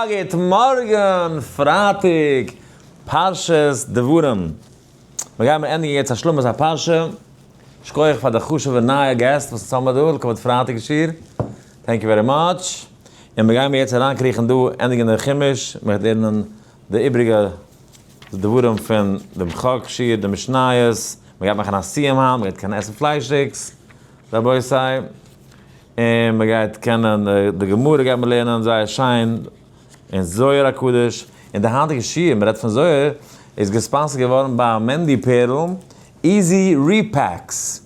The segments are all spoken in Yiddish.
א גוט מארגן, פרייטאג, פרשת דברים. מיר גיימיר ענדיגן יעצט השלמת הפרשה. שכוח פאר די חשוב'ע נייע געסט וואס אונז האמיר דא לכבוד פרייטאג שיעור. Thank you very much. און מיר גיימיר יעצט אריינקריכן דא ענדיגן די חומש, מ'גייט לערנען די איבריגע דברים פון דעם חק שיעור, די משניות, מ'גייט מאכן א סיום היינט, מ'גייט קענען עסן פליישיגס, רבותי. און מען גייט קענען די גמרא גייט מען לערנען זייער שיין, און זוהר הקדוש, און די היינטיגע שיעור, מען רעדט פון זוהר, איז גע sponsor ט געווארן ביי מענדי פערל, Easy Repacks,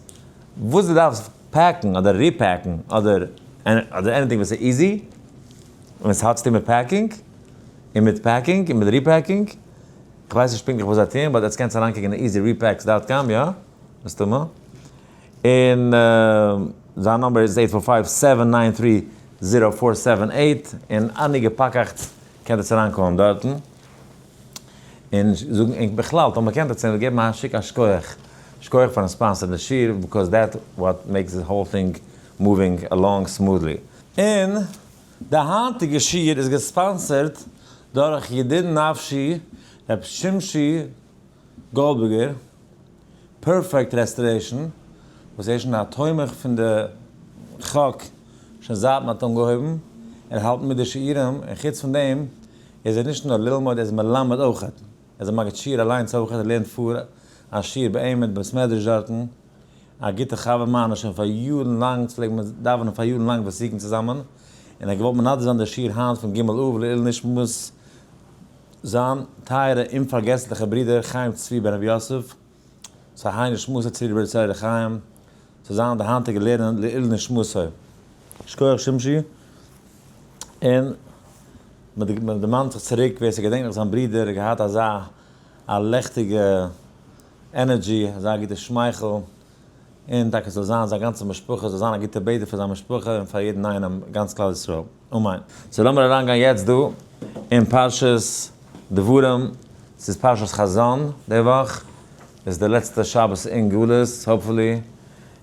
וואס דו דארפסט pack ן אדער repack ן אדער אדער anything וואס איז easy, און עס האט צוטון מיט packing, און מיט packing, און מיט repacking, כ'ווייס נישט פונקטליך וואס זיי טוען, but עטס קענטס אריינקוקן אין Easy Repacks dot com, יא? מסתמא. און זיין number איז eight four five seven nine three zero four seven eight, און any געפאקאכטס קענט עטס אריינקאלן דארטן און זאגן ענק בכלל טאמער קענט עטס אים געבן א שיק א שכוח שכוח פארן sponsor ן די שיעור because that what makes the whole thing moving along smoothly. און די היינטיגע שיעור איז גע sponsor ט דורך ידיד נפשי ר' שמשי גאלדבערגער, Perfect Restoration, וואס ער איז שוין א תומך פון די חק שוין זייט מען האט אנגעהויבן, ער האלט מיט די שיעורים, און חוץ פון דעם איז ער נישט נאר ללמוד ער איז מלמד אויך, ער איז א מגיד שיעור אליינס אויך, ער לערנט פאר א שיעור ביי אים אין בית מדרש דארטן, א גוטע חבר מיינער שוין פאר יארן לאנג, פלעגן מיר דאווענען פאר יארן לאנג ותיקין צוזאמען, און ער האט געוואלט מנדב זיין די שיעור היינט פון ג' אב לעילוי נשמת זיין טייערע אומפארגעסליכע ברודער חיים צבי בן רבי יוסף, תהא נשמתו צרורה בצרור החיים, צו זיין די היינטיגע לערנען לעילוי נשמתו. שכוח שמשי, און מען דערמאנט זיך צוריק ווער ס'געדענקט נאך זיין ברודער האט געהאט אזא א לעכטיגע energy, אזא גוטע שמייכל, און טאקע זאל זיין זיין גאנצע משפחה זאל זיין א גוטע בעטער פאר זיין משפחה און פאר יעדן איינעם גאנץ כלל ישראל אמן. So לאמיר אריין גיין יעצט דא אין פרשת דברים, ס'איז פרשת חזון די וואך, איז די לעצטע שבת אין גלות hopefully,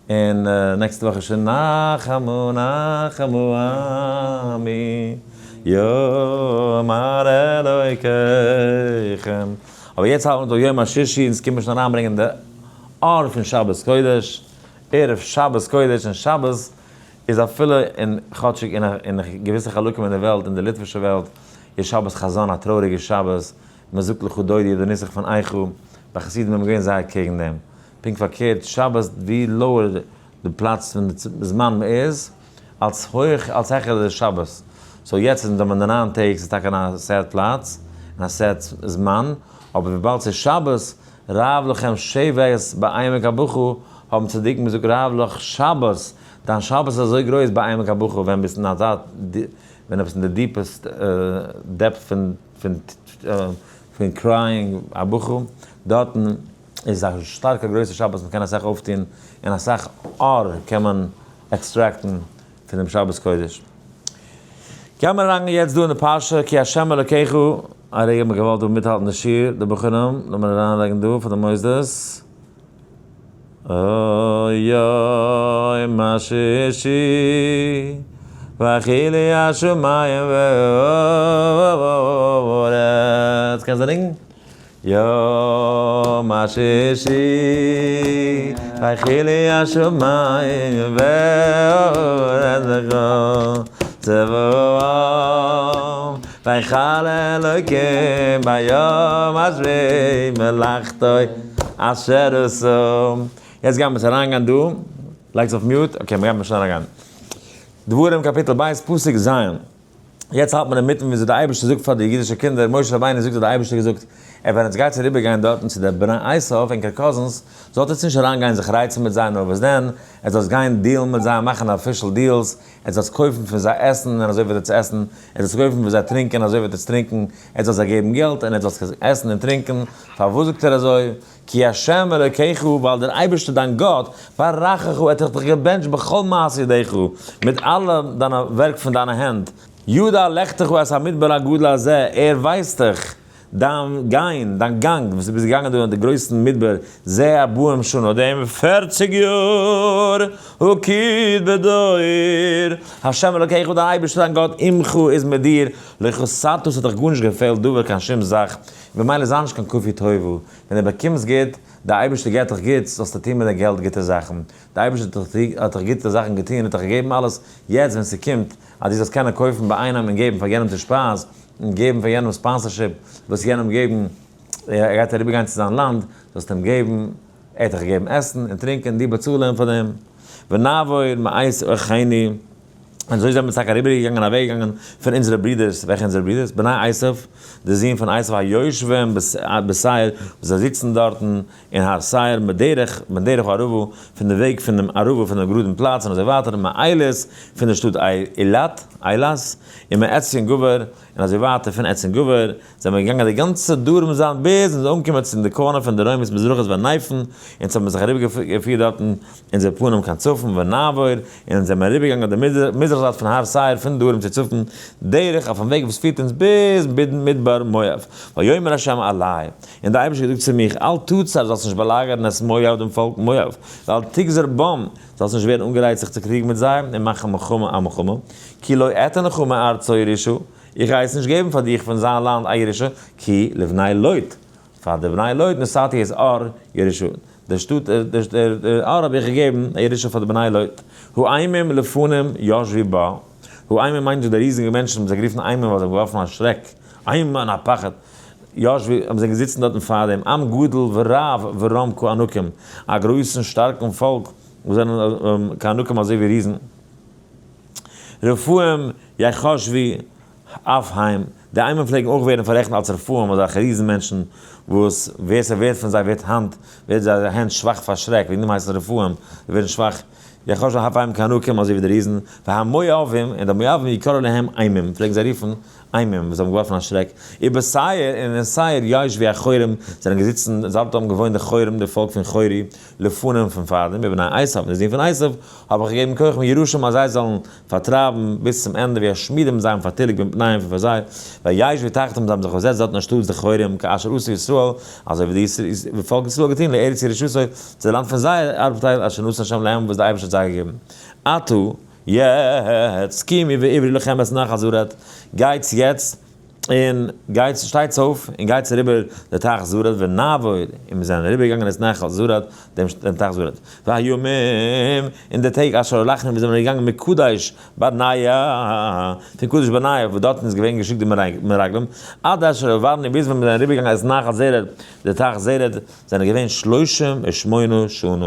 און נעקסטע וואך איז שוין נחמו נחמו עמי יאמר אלוקיכם, אבער יעצט האלט מען דא יום השישי אונז קומען שוין אריינברענגען די אור פון שבת קודש, ערב שבת קודש, און שבת איז אפילו אין כאטשיג אין געוויסע חלקים אין די וועלט, אין די ליטווישע וועלט, איז שבת חזון א טרויעריגע שבת, מען זאגט לכה דודי די נוסח פון איכה, ביי חסידים איז מען געווען זייער קעגן דעם, פונקט פארקערט, שבת ווי lower די פלאץ פון די זמן מען איז, אלס הויך אלס העכער איז די שבת, so יעצט איז מען אין די ניין טעג, ס'איז טאקע אין א sad פלאץ, אין א sad זמן, אבער וויבאלד ס'איז שבת, רב לכם שבת בעמק הבכא, האבן צדיקים געזאגט רב לך שבת, דיין שבת איז אזוי גרויס בעמק הבכא ווען ביסט אין אזא, ווען ביסט אין די deepest depth פון פון crying הבכא, דארטן איז א שטארקע גרויסע שבת, מען קען אסאך אויפטון און אסאך אור קען מען extract ן פון דעם שבת קודש. גיימיר אריין יעצט דא אין די פרשה כי ה' אלקיך, א רגע האט מען געוואלט דא מיטהאלטן די שיעור, די בחורים, לאמיר אריינלייגן דא פאר די מוסדות. יום השישי ויכלו השמים והארץ, קענסט די ניגון? יום השישי ויכלו השמים והארץ וכל צבאם ויכל אלוקים ביום השביעי מלאכתו אשר עשה. יעצט גיימיר עס אריינגיין דא, לייגטס אויף mute, okay מ'גייט מיר שוין אריינגיין. דברים קאפיטל ב' פסוק ז'. יעצט האלט מען אינמיטן וויאזוי דער אייבערשטער זאגט פאר די אידישע קינדער, משה רבינו זאגט אז דער אייבערשטער האט געזאגט, ער ווען עטס גייטס אריבער גיין דארטן צו די בני עשיו, ענקער cousins, זאלט עטס נישט אריין גיין זיך רייצן מיט זיי, נאר וואס דען, עטס זאלטס גיין deal ן מיט זיי, מאכן official deals, עטס זאלטס קויפן פון זיי עסן און אזוי וועט עטס עסן, עטס זאלטס קויפן פון זיי טרינקען אזוי וועט עטס טרינקען, עטס זאלטס זיי געבן געלט און עטס זאלטס עסן און טרינקען, פארוואס זאגט ער אזוי? כי ה' אלוקיך, ווייל דער אייבערשטער דיין גאט, ברכך, ער האט דיך געבענטשט בכל מעשה ידיך, מיט אלע דיינע ווערק פון דיינע הענט, ידע לכתך את המדבר הגדול הזה, ער ווייסט דיך. דיין גיין, דיין גאנג, וואס דו ביסט געגאנגען דא אין די גרויסן מדבר, זה ארבעים שנה, דעם 40 יאר, הקיד בדור, השם אלוקיך דער אייבערשטער דיין גאט עמך איז מיט דיר, לא חסרת, ס'האט דיך גארנישט געפעלט דבר קיין שום זאך, במילא זיי נישט קיין כפוי טובה, ווען דו באקומסט גוט, דער אייבערשטער געבט דיך גוטס, זאלסטו טון מיט די געלט גוטע זאכן, דער אייבערשטער האט דיך גוטע זאכן געטון, האט דיך געגעבן אלעס, יעצט ווען ס'קומט אז דו זאלסט קענען קויפן ביי איינעם און געבן פאר יענעם צו שפייז, און געבן פאר יענעם sponsorship, וואס יענעם געבן, ער גייט אריבערגיין צו זיין לאנד, זאלסטו אים געבן, ער האט דיך געגעבן עסן און טרינקען, דו באצאל אים פאר דעם. ונעבור מאת אחינו, און אזוי זענען מיר טאקע אריבערגעגאנגען און אוועקגעגאנגען פון אונזערע ברידערס, וועלכע אונזערע ברידערס? בני עשיו, די זין פון עשיו היושבים בשעיר, וואס זיי זיצן דארטן אין הר שעיר, מדרך, מדרך הערבה, פון די וועג פון דעם ערבה, פון דעם גראדן פלאץ, און אזוי ווייטער, מאילת, פון דער שטאט אילת, אילת, און מעציון גבר, און אזוי ווייטער פון עציון גבר, זענען מיר געגאנגען די גאנצע דרום זייט ביז אונז אנגעקומען צו די corner פון דרומית מזרחית וניפן, אונז האבן זיך אריבערגעפירט דארטן אונזער פנים קיין צפון ונעבור, און אונז זענען מיר אריבערגעגאנגען די מזרח זייט פון הר שעיר פון דרום צו צפון, דרך אויפן וועג וואס פירט אונז ביז מדבר מואב. ויאמר ה' אלי, און דער אייבערשטער האט געזאגט צו מיך, אל תצר, זאלסט נישט באלאגערן את מואב דעם פאלק מואב, ואל תגזר בם, זאלסט נישט ווערן אנגערייצט זיך צו קריגן מיט זיי און מאכן מלחמה א מלחמה, כי לא אתן לך מארצו ירושה, איך גיי עס נישט געבן פאר דיך פון זיין לאנד א ירושה, כי לבני לוט, פאר די בני לוט נתתי את ער ירושה, די שטאט ער האב איך געגעבן א ירושה פאר די בני לוט, האימים לפנים ישבו בה, האימים מיינט דא די ריזיגע מענטשן האבן זיי גערופן אימים ווייל זיי האבן געווארפן א שרעק, אימה און א פחד, ישבו האבן זיי געזיצן דארטן פאר דעם עם גדול ורב ורם כענקים, א גרויסן שטארקן פאלק וואס זענען כענקים אזוי ווי ריזן. רפאים יחשבו אף הם, די אימים פלעגן אויך ווערן פאררעכנט אלס רפאים, אזעלכע ריזן מענטשן וואס ווער ס'ווערט פון זיי ווערט האנט, ווערט זייער הענט שוואך פאר שרעק, וועגן דעם הייסן רפאים, זיי ווערן שוואך, יחשבו אף הם כענקים אזוי ווי די ריזן, והמואבים, און די מואבים יקראו להם אימים, פלעגן זיי רופן אימים, וואס האבן געווארפן א שרעק, ובשעיר, און אין שעיר ישבו החורים, זענען געזיצן, דארט האבן געוואוינט די חורים, די פאלק פון חורי, לפנים פון פארדעם, ובני עשיו, און די זין פון עשיו, האב איך געגעבן כח מירושה אז זיי זאלן פארטרייבן ביז צום ענדע וישמידם זיי האבן פארטיליגט מפניהם פון פאר זיי, וישבו תחתם זיי האבן זיך באזעצט דארט אין אנשטאט די חורים כאשר עשו ישראל, אזוי ווי די פאלק ישראל האט געטון לארץ ירושתו, צו די לאנד פון זייער ארבטייל אשר נתן ה' להם וואס דער אייבערשטער האט זיי געגעבן. עתה, יעצט, קומו ועברו לכם את נחל זרד, גייטס יעצט און גייטס, שטייטס אויף, און גייטס אריבער די טייך זרד ונעבור, און מיר זענען אריבערגעגאנגען את נחל זרד, דעם טייך זרד. והימים, און די טעג אשר הלכנו, מיר זענען געגאנגען מקדש ברנע, פון קדש ברנע, וואו דארטן איז געווען געשיקט די מרגלים, עד אשר עברנו, ביז ווען מיר זענען אריבערגעגאנגען את נחל זרד, די טייך זרד, זענען געווען 38 שנה.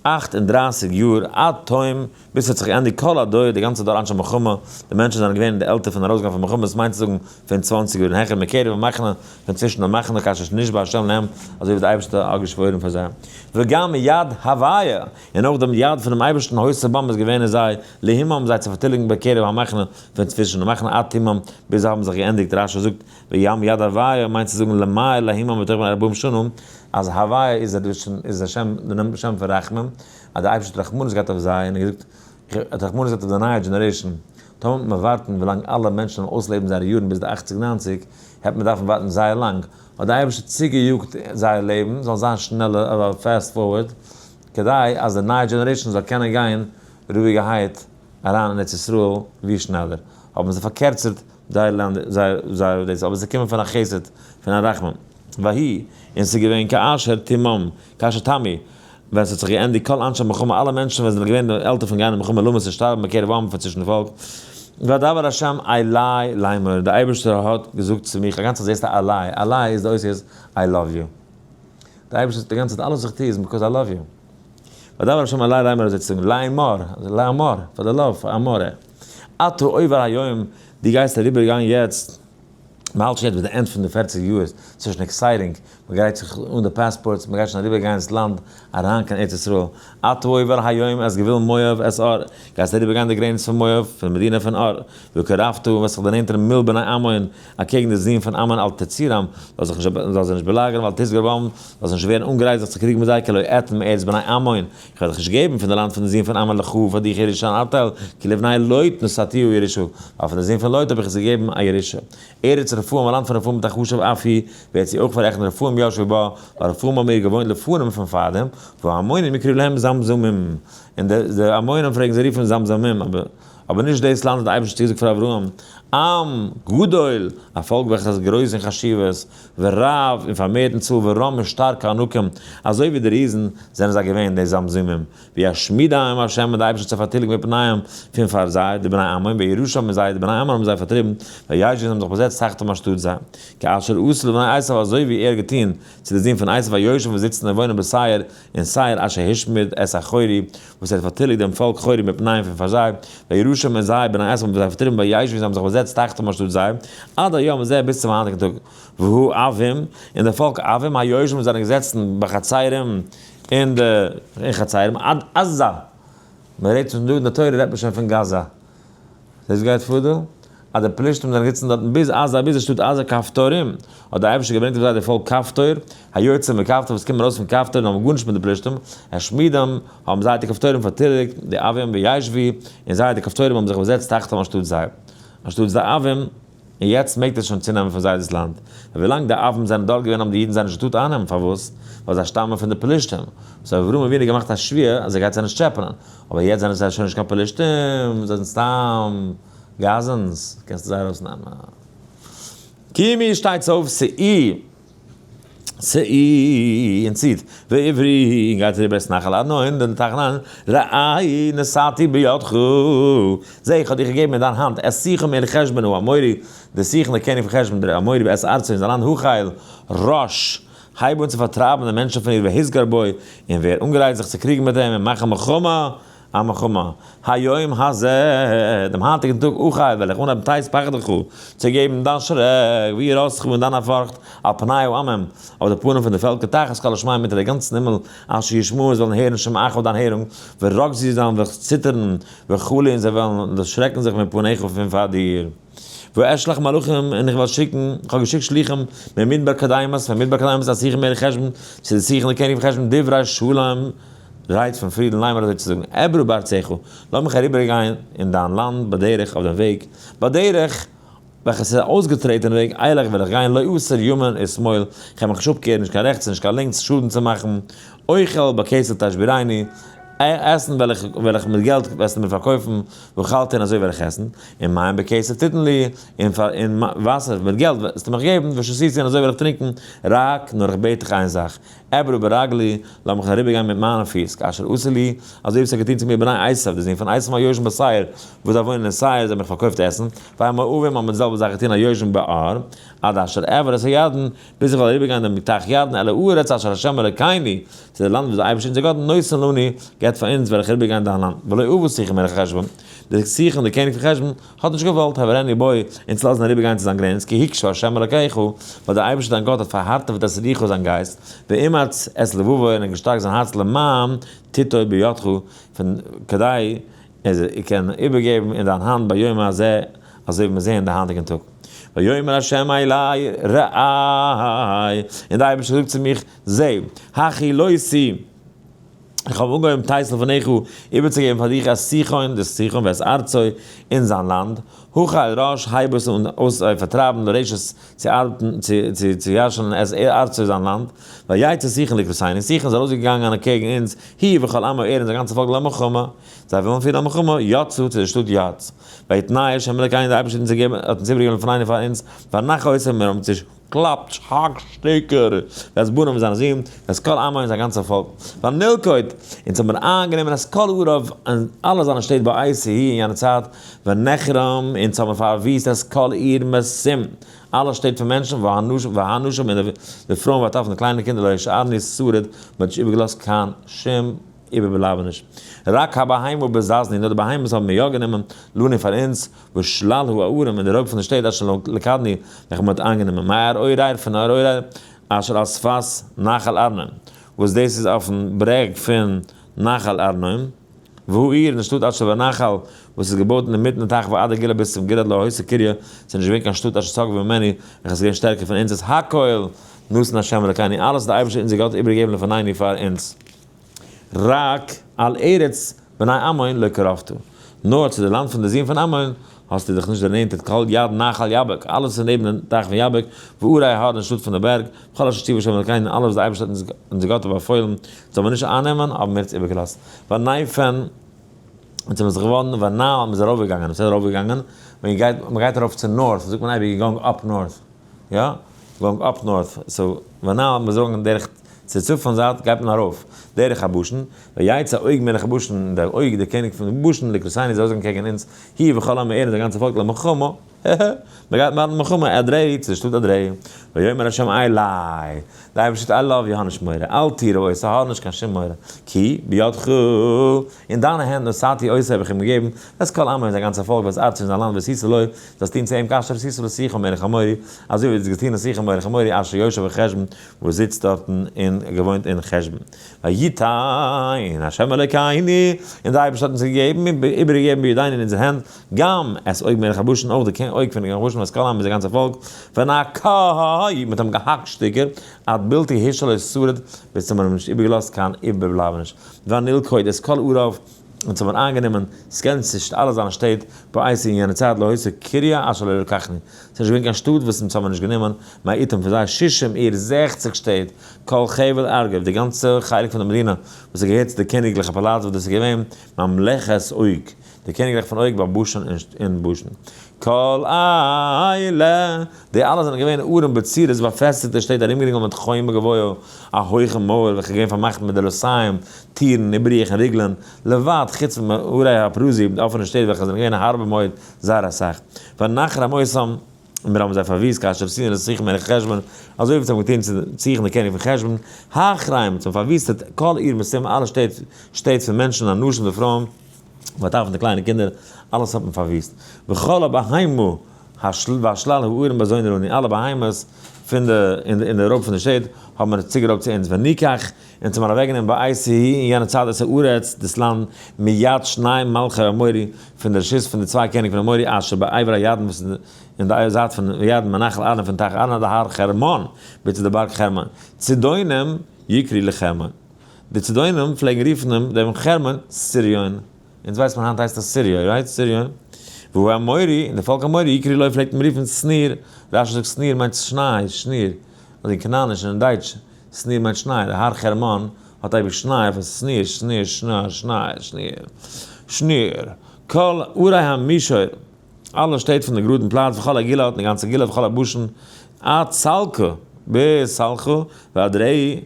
38 יאר, עד תום, ביז ס'האט זיך געענדיגט כל הדור, די גאנצע דור אנשי מלחמה, די מענטשן זענען געווען אין די עלטער פון ארויסגיין פון מלחמה, דאס מיינט צו זאגן פון 20 יאר און העכער, מקרב המחנה, פון צווישן די מחנה, כאשר נשבע השם להם, אזוי ווי דער אייבערשטער האט געשוואוירן פאר זיי. וגם יד הוויה, און אויך דעם יד פונעם אייבערשטן היתה בם איז געווען אין זיי, להומם זיי צו פארטיליגן בקרב המחנה, פון צווישן די מחנה, עד תומם, ביז זיי האבן זיך געענדיגט, רש"י זאגט, וגם יד הוויה מיינט צו זאגן למעלה להומם בתוך בני ארבעים שנה, אז הוויה איז איז א שם, די שם פון רחמים, אז דער אייבערשטער האט רחמנות געהאט אויף זיי און ער האט געזאגט, ער האט רחמנות געהאט אויף די נייע generation, טאמער וועט מען ווארטן ווילאנג אלע מענטשן וועלן אויסלעבן זייערע יארן ביז די אכציג ניינציג, העט מען דארפן ווארטן זייער לאנג, האט דער אייבערשטער צוגעיאגט זייער לעבן זאל זיין שנעלער, fast forward, כדי אז די נייע generation זאל קענען גיין רואיגערהייט אריין אין ארץ ישראל ווי שנעלער, האבן זיי פארקערצערט זייער לאנד, זייער דאס, אבער זיי קומען פון א חסד, פון א רחמים. ויהי, און ס'איז געווען כאשר תמם, כאשר תמו, ווען ס'האט זיך געענדיגט כל אנשי מלחמה, אלע מענטשן ווען זיי זענען געווען די עלטער פון גיין אין מלחמה למות און שטארבן בקרב העם פון צווישן די פאלק. וידבר השם אלי לאמור, דער אייבערשטער האט געזאגט צו מיך, א גאנצע צייט זעסטו אלי, אלי איז די אותיות I love you. דער אייבערשטער זאגט די גאנצע צייט אלעס וואס איך טו איז because I love you. וידבר השם אלי לאמור אזוי צו זאגן, לאמור, לאמור, פאר די love, פאר אמore. אתה עובר היום, דו גייסט אריבער גיין יעצט, מען האלט שוין יעצט ביי די end פון די 40 יאר, ס'איז שוין exciting, מען גרייט זיך אן די passports, מען גייט שוין אריבער גיין דאס לאנד, אריין קיין ארץ ישראל. אתה עובר היום את גבול מואב את ער, גייסט אריבער גיין די גרעניץ פון מואב, פון די מדינה פון ער, וקרבת, און וועסט זיך דערנענטערן מול בני עמון, אקעגן די זין פון עמון אל תצורם, זאל זיך נישט זאל זיי נישט באלאגערן ואל תתגר בם, זאל נישט ווערן אנגערייצט זיך צו קריגן מיט זיי, כי לא אתן מארץ בני עמון, איך וועל דיך נישט געבן פון די לאנד פון די זין פון עמון לך פאר דיך ירושה אן אפטייל, כי לבני לוט נתתיה ירושה, ווייל פון די זין פון לוט האב איך עס געגעבן א ירושה. ארץ רפאים. רפאים, א לאנד פון רפאים תחשב אף היא, ווערט זי אויך פאררעכנט רפאים ישבו בה, ווייל רפאים האבן איר געוואוינט לפנים פון פארדעם, והעמונים יקראו להם זמזמים, און די עמונים פלעגן זיי רופן זמזמים, אבער נישט דאס לאנד האט דער אייבערשטער צוגעזאגט פאר אברהם, עם גדול, א פאלק וועלכעס איז גרויס אין חשיבות, ורב, און פארמערט אין צאל, ורם און שטארק כענקים, אזוי ווי די ריזן, זענען זיי געווען, די זמזמים. וישמידם ה' און דער אייבערשטער האט זיי פארטיליגט מפניהם, פון פאר זיי, די בני עמון, וירשם און זיי, די בני עמון האבן זיי פארטריבן, וישבו און האבן זיך באזעצט תחתם אנשטאט זיי. כאשר עשה לבני עשיו אזוי ווי ער האט געטון צו די זין פון עשיו היושבים וואס זיצן און וואוינען בשעיר, אין שעיר אשר השמיד את החורי, וואס ער האט פארטיליגט דעם פאלק חורי מפניהם פון פאר זיי, וירשם און זיי, בני עשיו האבן זיי פארטריבן וישבו און זיי האבן זיך באזעצט תחתם אנשטאט זיי, עד היום הזה ביז צום היינטיגן טאג. והאבים, און די פאלק אבים היושבים וואס זענען געזעצן בחצרים אין די אין חצרים עד עזה, מען רעדט פון דא אין די תורה רעדט מען שוין פון גאזא, דאס גייט פאר דא? אז די פלישתים זענען געזיצן דארטן ביז עזה ביז די שטאט עזה כפתורים, האט די אייבערשטער געברענגט אויף זיי די פאלק כפתור, היוצא מכפתור וואס קומען ארויס פון כפתור און האבן גארנישט מיט די פלישתים, השמידם, האבן זיי די כפתורים פארטיליגט, די אבים וישבו, און זיי די כפתורים האבן זיך באזעצט תחתם אנשטאט זיי, אנשטאט די אבים. און יעצט מעגט ער שוין צונעמען פון זיי דאס לאנד. ווייל ווילאנג די אבים זענען דארט געווען האבן די אידן זיי נישט געטארט אייננעמען, פארוואס? ווייל זיי שטאמען פון די פלישתים. so אברהם אבינו האט געמאכט א שבועה אז ער גייט זיי נישט טשעפענען. אבער יעצט זענען זיי שוין נישט קיין פלישתים, זיי זענען סתם גאזענס, קענסטו זיי ארויסנעמען. קומי שטייטס אויף שאי. שאי און ציט, ועברי און גייט אריבער את נחל ארנון, דעם טייך ארנון, ראה נתתי בידך, זע איך האב דיך געגעבן אין דיין האנט, את סיחון מלך חשבון האמורי, דער סיחון דער קעניג פון חשבון, דער אמורי ואת ארצו און זיין לאנד החל ראש, הייב אן צו פארטרייבן די מענטשן פון איר והסגר בו, און ווער אנגערייט זיך צו קריגן מיט אים און מאכן מלחמה, א מלחמה, היום הזה, דעם היינטיגן טאג, אוכל, וועל איך אנהייבן תת פחדך, צו געבן דיין שרעק, ויראתך און דיין ערפארכט, על פני העמים, אויף די פנים פון די פעלקער, תחת כל השמים, אונטער דער גאנצן הימל, אשר ישמעו, זיי וועלן הערן שמעך דיין הערונג, ורגזו, זיי וועלן זיך ציטערן, וכו', און זיי וועלן דערשרעקן זיך מפניך פון פאר דיר. ואשלח מלאכים, און איך וועל שיקן, איך האב געשיקט שליחים, ממדבר קדמות, פון מדבר קדמות אל סיחון מלך חשבון, צו די סיחון דער קעניג פון חשבון, דברי שלום, רייד פון פרידן, לאמר אזוי צו זאגן, אעברה בארצך, לאז מיך אריבערגיין אין דיין לאנד, בדרך, אויף דעם וועג, בדרך, וועלכע ס'איז א אויסגעטרעטענע וועג, אלך וועל איך גיין, לא אסור ימין ושמאל, איך וועל מיך נישט אפקערן, נישט קיין רעכטס און נישט קיין לינקס, שאדן צו מאכן, אוכל בכסף תשבירני, עסן וועל איך, וועל איך מיט געלט וועסטו מיר פארקויפן, ואכלתי און אזוי וועל איך עסן, און מים בכסף תתן לי, און פאר און וואסער מיט געלט וועסטו מיך געבן, ושתיתי און אזוי וועל איך טרינקען, רק, נאר איך בעט דיך איין זאך, אעברה ברגלי, לאז מיך אריבערגיין מיט מיינע פיס, כאשר עשו לי, אזוי ווי עס האט געטון צו מיר בני עשיו, די זון פון עשיו היושבים בשעיר, וואס זיי וואוינען אין שעיר, זיי האבן מיך פארקויפט עסן, והמואבים האבן די זעלבע זאך געטון היושבים בהר, עד אשר אעבור את הירדן, ביז איך וועל אריבערגיין דעם טייך ירדן, אל הארץ אשר ה' אלוקינו, צו די לאנד וואס דער אייבערשטער אונזער גאט נותן לנו, געבט פאר אונז, וועל איך אריבערגיין דיין לאנד. ולא אבה סיחון מלך חשבון, דער סיחון דער קעניג פון חשבון, האט נישט געוואלט, העבירנו בו, אונז לאזן אריבערגיין צו זיין גרעניץ, כי הקשה ה' אלוקיך, ווייל דער אייבערשטער דיין גאט האט פארהארטעוועט את רוחו זיין גייסט, ואמץ את לבבו און ער האט געשטארקט זיין הארץ למען תתו בידך, פון כדי ער זאל קענען איבערגעבן אין דיין האנט ביום הזה, אזוי ווי מיר זעען די היינטיגן טאג. ויאמר ה' אלי ראה, און דער אייבערשטער זאגט צו מיך, זע, החילותי, איך האב אנגעהויבן תת לפניך איבערצוגעבן פאר דיך את סיחון, די סיחון ואת ארצו, און זיין לאנד, החל ראש, הייב עס אן אויס פארטרייבן לרשת צו ארבעטן, צו ירש'נען את ארצו זיין לאנד, ויצא סיחון לקראתנו, סיחון איז ארויסגעגאנגען אקעגן אונז, הוא וכל עמו, ער און זיין גאנצע פאלק למלחמה, זיי ווילן פירן א מלחמה, יצאו צו דער שטאט יהץ. ויתנהו ה' אלקינו, דער אייבערשטער האט אונז געגעבן, האט אונז איבערגעגעבן לפנינו פאר אונז, ונכה אותם, מיר האבן צעקלאפט, האק שטיקער, ואת בניו און זיינע זין, ואת כל עמו און זיין גאנצע פאלק, ונלכוד, אונז האבן מיר איינגענומען את כל עריו און אלע זיינע שטעט בעת ההיא אין יענע צייט, ונחרם, אונז האבן פארוויסט את כל עיר מתים, אלע שטעט פון מענטשן, והנשים און די פרויען והטף און די קליינע קינדער לא השארנו שריד, מען האט נישט איבערגעלאזט קיין שום איבערבלייבעניש. רק הבהמה בזזנו, נאר די בהמות האבן מיר יא גענומען, לנו פאר אונז, ושלל הערים און די רויב פון די שטעט אשר לכדנו, וועלכע מען האט איינגענומען, מערוער פון ערוער, אשר על שפת נחל ארנון, וואס דאס איז אויפן ברעג פון נחל ארנון, והעיר און די שטאט אשר בנחל, וואס איז געבויט אינמיטן די טייך ועד הגלעד ביז צום גלעד לא היתה קריה, עס איז נישט געווען קיין שטאט אשר סגבה ממנו, וועלכע איז געווען שטערקער פון אונז, את הכל נתן ה' אלקינו, אלעס האט דער אייבערשטער אונזער גאט איבערגעגעבן לפנינו פאר אונז. רק אל ארץ בני עמון לא קרבת, נאר צו די לאנד פון די זין פון עמון האסטו דיך נישט דערנענטערט כל יד נחל יבק, אלעס איז נעבן דעם טייך פון יבק, וערי ההר און שטאט פון די בערג, וכל אשר ציוה ה' אלקינו, אלעס וואס דער אייבערשטער האט אונזער גאט האט באפוילן, זאל מען נישט אייננעמען, האבן מיר עס איבערגעלאזט. ונפן, אונז האבן זיך געוואנדן, ונעל, מען איז ארויפגעגאנגען, וואס איז ארויפגעגאנגען? ווען גייט, מען גייט ארויף צו north, זאגט מען אייביג going up north, יא? going up north, so ונעל, מען זאגן דרך צו צפון זייט גייט מען ארויף, דרך הבשן, ויצא עוג מלך הבשן, דער עוג דער קעניג פון בשן, לקראתנו איז ארויסגעגאנגען קעגן אונז, הוא וכל עמו ער און זיין גאנצע פאלק למלחמה, הע הע, מען גייט מאכן מלחמה, אדרעי, צו די שטאט אדרעי, ויאמר ה' אלי, די אייבערשטער I love you האב נישט מורא, אל תירא אותו האב נישט קיין שום מורא, כי בידך, אין דיינע הענט נתתי אותו האב איך אים געגעבן, ואת כל עמו און זיין גאנצע פאלק ואת ארצו און זיין לאנד ועשית לו, זאלסט טון צו אים כאשר עשית לסיחון מלך האמורי, אזוי ווי דו האסט געטון לסיחון מלך האמורי אשר יושב בחשבון, וואס זיצט דארטן און געוואוינט אין חשבון. ויתן ה' אלוקינו, און דער אייבערשטער האט אונז געגעבן, איבערגעגעבן בידינו אין אונזער הענט, גם את עוג מלך הבשן, אויך די עוג פון מלך הבשן, ואת כל עמו, זיין גאנצע פאלק, ונקהו, מען האט אים געהאקט שטיקער, עד בלתי הושאר לו שריד, ביז צו מען האט אים נישט איבערגעלאזט קיין איבערבלייבעניש. ונלכוד את כל עריו, און צו מען האט איינגענומען ס'גאנצע אלע זיינע שטעט, בעת אין יענע צייט לא היתה קריה אשר לא לקחנו, ס'איז נישט געווען קיין שטאט וואס אונז האבן נישט גענומען, מאתם פון זיי שישים עיר, 60 שטעט, כל חבל ארגוב, די גאנצע חלק פון די מדינה וואס האט געהערט צו די קעניגליכע פאלאץ וואס דאס איז געווען ממלכת עוג, די קעניגרייך פון עוג בבשן אין בשן. כל אלה, די אלע זענען געווען ערים בצורות באפעסטיגטע שטעט ארומגערינגלט מיט חומה גבוהה, א הויכע מויער וועלכע איז געווען פארמאכט מיט דלתיים, טירן, ובריח און ריגלען, לבד, חוץ פון ערי הפרוזים, די אפענע שטעט וועלכע זענען געווען הרבה מאוד, זייער אסאך. ונחרם אותם, און מיר האבן זיי פארוויסט כאשר עשינו לסיחון מלך חשבון, אזוי ווי אונז האבן געטון צו סיחון דער קעניג פון חשבון, החרם, אונז האבן פארוויסטעט כל עיר משים, אלע שטעט, שטעט פון מענטשן, אנשים די פרויען, והטף און די קליינע קינדער, אלעס האט מען פארוויסט. וכל הבהמה והשלל הערים בזונו לנו, אלע בהמות פון די, אין די רויב פון די שטעט, האבן מיר צוגערויבט צו אונז. וניקח, אונז האבן אוועקגענומען בעת ההיא אין יענע צייט את הארץ, דאס לאנד, מיד שני מלכי האמורי, פון די רשות פון די צוויי קעניג פון אמורי, אשר בעבר הירדן, וואס איז אין די זייט פון ירדן, מנחל ארנון פון טייך ארנון עד הר חרמון, ביז צו די בארג חרמון. צידונים יקראו לחרמון. די צידונים פלעגן רופן דעם חרמון סריון. אונז ווייסט מען היינט הייסט עס סיריע, right? סיריע. והוא האמורי, און די פאלק אמורי, יקראו לו פלעגט מען רופן שניר. רש"י זאגט שניר מיינט שניי, שניר. אדער אין כנעניש און אין דייטש, שניר מיינט שניי. די הר חרמון האט אייביג שניי אויף עס, שניר, שניר, שנא, שניי, שניר. שניר. כל ערי המישור, אלע שטעט פון די גראדן פלאץ, וכל הגלעד, און די גאנצע גלעד, וכל הבשן, עד סלקה, ביז סלכה, ואדרעי,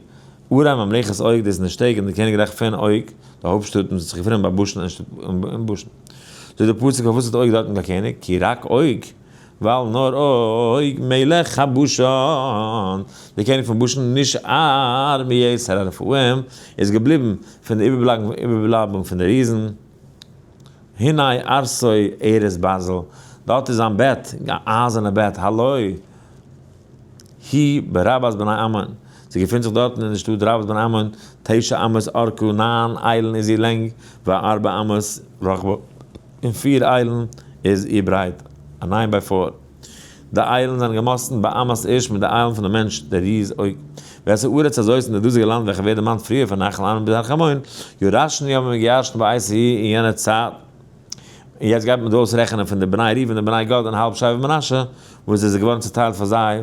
ערי ממלכת עוג, דאס איז די שטעט אין די קעניגרייך פון עוג, די הויפט שטאט וואס האט זיך געפונען ביי בשן אין בשן. זאגט דער פסוק פארוואס האט עוג דארטן קיין קעניג, כי רק עוג, ווייל נאר עוג מלך הבשן, דער קעניג פון בשן, נשאר מיתר הרפאים, איז געבליבן פון די איבערבלייבונג פון די ריזן. הנה ערשו ארז ברזל, דארט איז זיין בעט, אייזערנע בעט, הלא היא ברבת בני עמון, זי געפינט זיך דארטן אין די שטאט רבת בני עמון, תשע אמות ארכה, ניין איילן איז איר לענג, וארבע אמות רחבה, און פיר איילן איז איר ברייט, א nine by four. די איילן זענען געמאסטן באמת איש מיט די איילן פון דעם מענטש, דער ריז עוג. ואת הארץ הזאת און די דאזיגע לאנד וועלכע ווערט דערמאנט פריער פון נחל ארנון ביז הר חרמון, ירשנו האבן מיר געירשנט בעת ההיא אין יענער צייט. און יעצט גייט מען דא אויסרעכענען פון די בני ראובן און בני גד און האלב שבט מנשה, וואס עס איז געווארן צוטיילט פאר זיי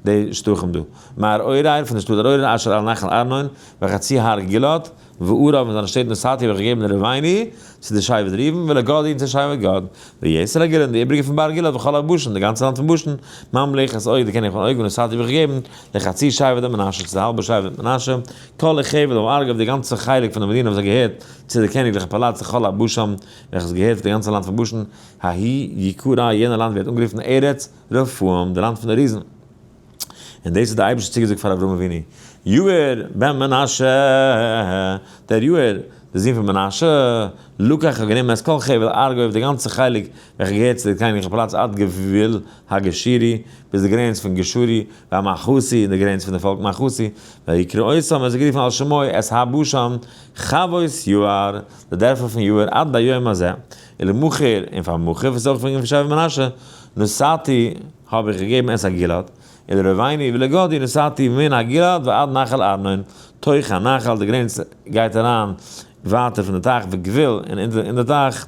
די שטחים דא. מערוער, פון די שטאט ערוער אשר על נחל ארנון, וחצי הר גלעד, ועריו און זיינע שטעט נתתי האב איך געגעבן לראובני, צו די שבט ראובן, ולגדי און צו שבט גד. ויתר הגלעד און די איבריגע פון בארג גלעד וכל הבשן, די גאנצע לאנד פון בשן, ממלכת עוג, די קעניג פון עוג, ונתתי האב איך געגעבן לחצי שבט מנשה, צו די האלבע שבט מנשה, כל החבל הארגוב, די גאנצע חלק פון די מדינה וואס האט געהערט צו די קעניגליכע פאלאץ, לכל הבשן, וועלכעס האט געהערט צו די גאנצע לאנד פון בשן, ההיא יקרא, יענע לאנד ווערט אנגערופן ארץ רפאים, די לאנד פון די ריזן. און דאס האט דער אייבערשטער צוגעזאגט פאר אברהם אבינו, יאיר בן מנשה, דער יאיר, דער זון פון מנשה, לקח האט גענומען את כל חבל ארגוב, די גאנצע חלק וועלכע געהערט צו די קעניגליכע פאלאץ עד גבול הגשורי, ביז די גרעניץ פון גשורי, והמעכתי, און די גרעניץ פון די פאלק מעכתי, ויקרא אותם, ער האט זיי גערופן על שמו, את הבשן, חוות יאיר, די דערפער פון יאיר, עד היום הזה. ולמכיר, און פאר מכיר, וואס איז אויך פון שבט מנשה, נתתי, האב איך געגעבן את הגלעד, ולראובני ולגדי נתתי מן הגלעד ועד נחל ארנון, תוך הנחל, די גרעניץ גייט אריין ווייטער פון די טייך וגבול און אין די טייך,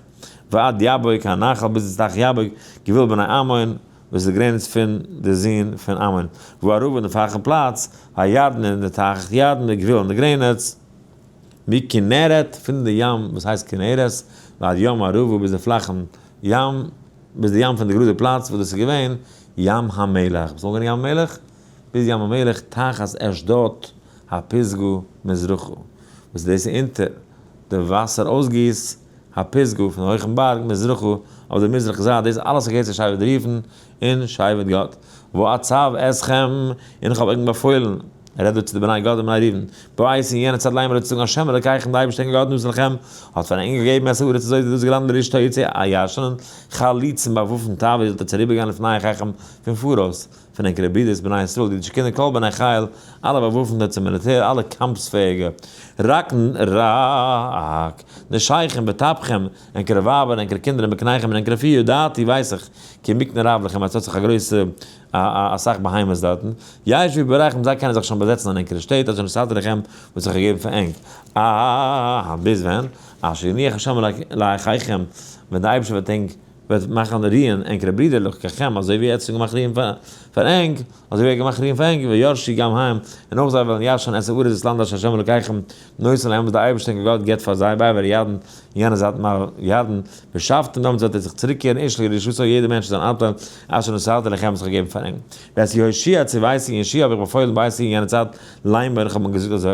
ועד יבוק הנחל ביז די טייך יבוק, גבול בני עמון, וואס איז די גרעניץ פון די זין פון עמון, והערבה און די פלאכע פלאץ, הירדן און די טייך ירדן, די גבול און די גרעניץ, מכנרת, פון די ים וואס הייסט כנרת, ועד ים הערבה ביז די פלאכן ים, ביז די ים פון די גראדע פלאץ וואס דאס איז געווען ים המלח, וואס איז געווען ים המלח? ביז ים המלח תחת אשדוד הפסגה מזרחה, וואס דאס איז אונטער די וואסער אויסגיס הפסגה פון הויכן בארג מזרחה אויף די מזרח זייט, דאס אלעס געהערט צו שבט ראובן און שבט גד. ואצו אתכם, און איך האב ענק באפוילן, ער רעדט דא צו די בני גד און בני ראובן, בעת אין יענע צייט לאמר צו זאגן השם אלקיכם די אייבערשטער ענקער גאט נתן לכם, האט פאר ענק געגעבן את הארץ הזאת דאס לאנד לרשתה צו ירש'נען, חלוצים באוואפנטע איר זאלט עס אריבערגיין לפני אחיכם פון פאראויס, פון ענקערע ברידערס בני ישראל די אידישע קינדער כל בני חיל, אלע באוואפנטע צום מיליטער, אלע קאמפספעאיגע, רק רק, נשיכם וטפכם, ענקערע ווייבער, ענקערע קינדער און מקניכם און ענקערע פי ידעתי ווייס איך, כי מקנה רב לכם אז ס'האט זיך א גרויסע אסאך בהמות דארטן, ישבו בעריכם זיי קענען זיך שוין באזעצן אין ענקערע שטעט אשר נתתי לכם וואס איך האב געגעבן פאר ענק, אה ביז ווען? אשר יניח השם לאחיכם ווען די אייבערשטער וועט ענק וועט מאכן רוען ענקערע ברידער לאחיכם אזוי ווי ער האט שוין געמאכט רוען פאר ענק, אזוי ווי ער האט געמאכט רוען פאר ענק, וירשו גם הם, און אויך זיי וועלן ירש'ן את הארץ דאס לאנד אשר ה' אלקיכם נותן להם וואס דער אייבערשטער ענקער גאט גיבט פאר זיי בעבר הירדן, אין יענע זייט מעבר ירדן, ושבתם דעמאלטס וועט איר זיך צוריקקערן איש לירושתו יעדער מענטש צו זיין אנטייל אשר נתתי לכם וואס איך האב געגעבן פאר ענק. ואת יהושע צויתי יהושע האב איך באפוילן בעת אין יענע צייט לאמר איך האב אים געזאגט אזוי,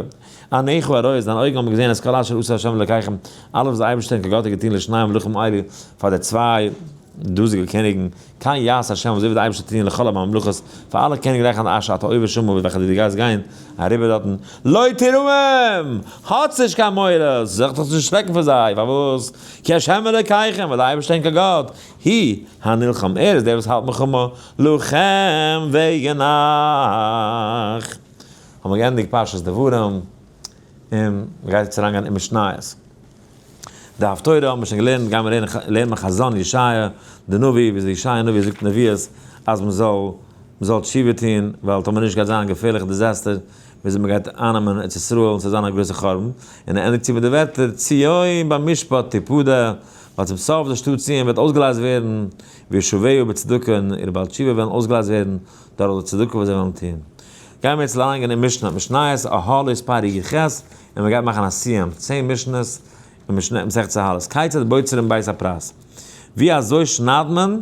עיניך הרואות, דיינע אויגן האבן געזען את כל אשר עשה ה' אלקיכם, אלעס וואס דער אייבערשטער ענקער גאט האט געטון לשני המלכים האלו, פאר די צוויי דאזיגע קעניגן, כן יעשה ה', אזוי וועט דער אייבערשטער טון לכל הממלכות, פאר אלע קעניגרייכן אשר אתה עובר שמה, וועלכע דו גייסט גיין אריבער דארטן, לא תיראום! האטס נישט קיין מורא, זיך דאך נישט שרעקן פון זיי, פארוואס? כי ה' אלקיכם, ווייל דער אייבערשטער ענקער גאט, הוא הנלחם, ער איז דער וואס האלט מלחמה לכם וועגן אייך. האבן מיר געענדיגט פרשת דברים, און מ'גייט יעצט אריינגיין אין משניות. די הפטורה האבן מיר שוין געלערנט, גייען מיר לערנען חזון ישעיה, די נביא, וויאזוי ישעיה הנביא זאגט נביאות אז מ'זאל מ'זאל תשובה טון, ווייל טאמער נישט גייט זיין א געפערליכע disaster, וויאזוי מ'גייט אייננעמען ארץ ישראל און ס'וועט זיין א גרויסע חורבן. און ער ענדיגט צו מיט די ווערטער, ציון במשפט תפדה, ווייל צום סוף די שטאט ציון וועט אויסגעלייזט ווערן, וישביה בצדקה, און אירע בעלי תשובה וועלן אויסגעלייזט ווערן דורך די צדקה וואס זיי וועלן טון. גייען מיר יעצט ליינען אין משנה, משניות אהלות פרק י ח, און מען גייט מאכן א סיום, 10 משניות אין משנה מסכת אהלות, כיצד בוצרים בית הפרס? ווי אזוי שניידט מען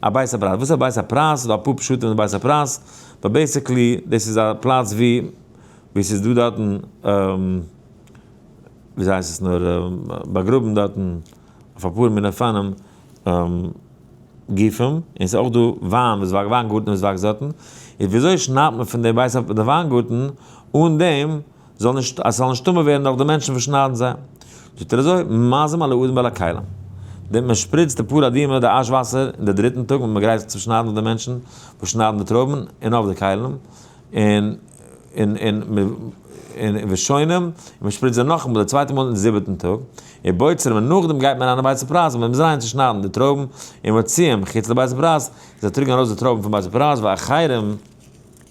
א בית הפרס? וואס איז א בית הפרס? ס'איז דא אפאר פשטים אין בית הפרס, but basically דאס איז א פלאץ ווי ווי ס'איז דא דארטן וויאזוי הייסט עס נאר באגראבן דארטן אויף אפאר מיני אופנים גופים, און ס'איז אויך דא וויין וואס וואקסט, וויינגארטן וואס וואקסט דארטן, איז וויאזוי שניידט מען פון די בית די וויינגארטן אן דעם זאל נישט אז ס'זאל נישט טמא ווערן דורך די מענטשן וואס שניידן זיי? זאגט ער אזוי, מזים על האדם ועל הכלים, די מען שפריצט די פרה אדומה די אש וואסער אין די דריטן טאג ווען מען גרייט זיך צו שניידן אויף די מענטשן וואס שניידן די טרויבן און אויף די כלים, און און און און ושונים, און מען שפריצט זיי נאכאמאל די צווייטע מאל אין זיבעטן טאג, ובוצרים, און נאכדעם גייט מען אריין אין בית הפרס, און מען מוז אריין צו שניידן די טרויבן, ומוציאים חוץ לבית הפרס, זיי טראגן ארויס די טרויבן פון בית הפרס, ואחרים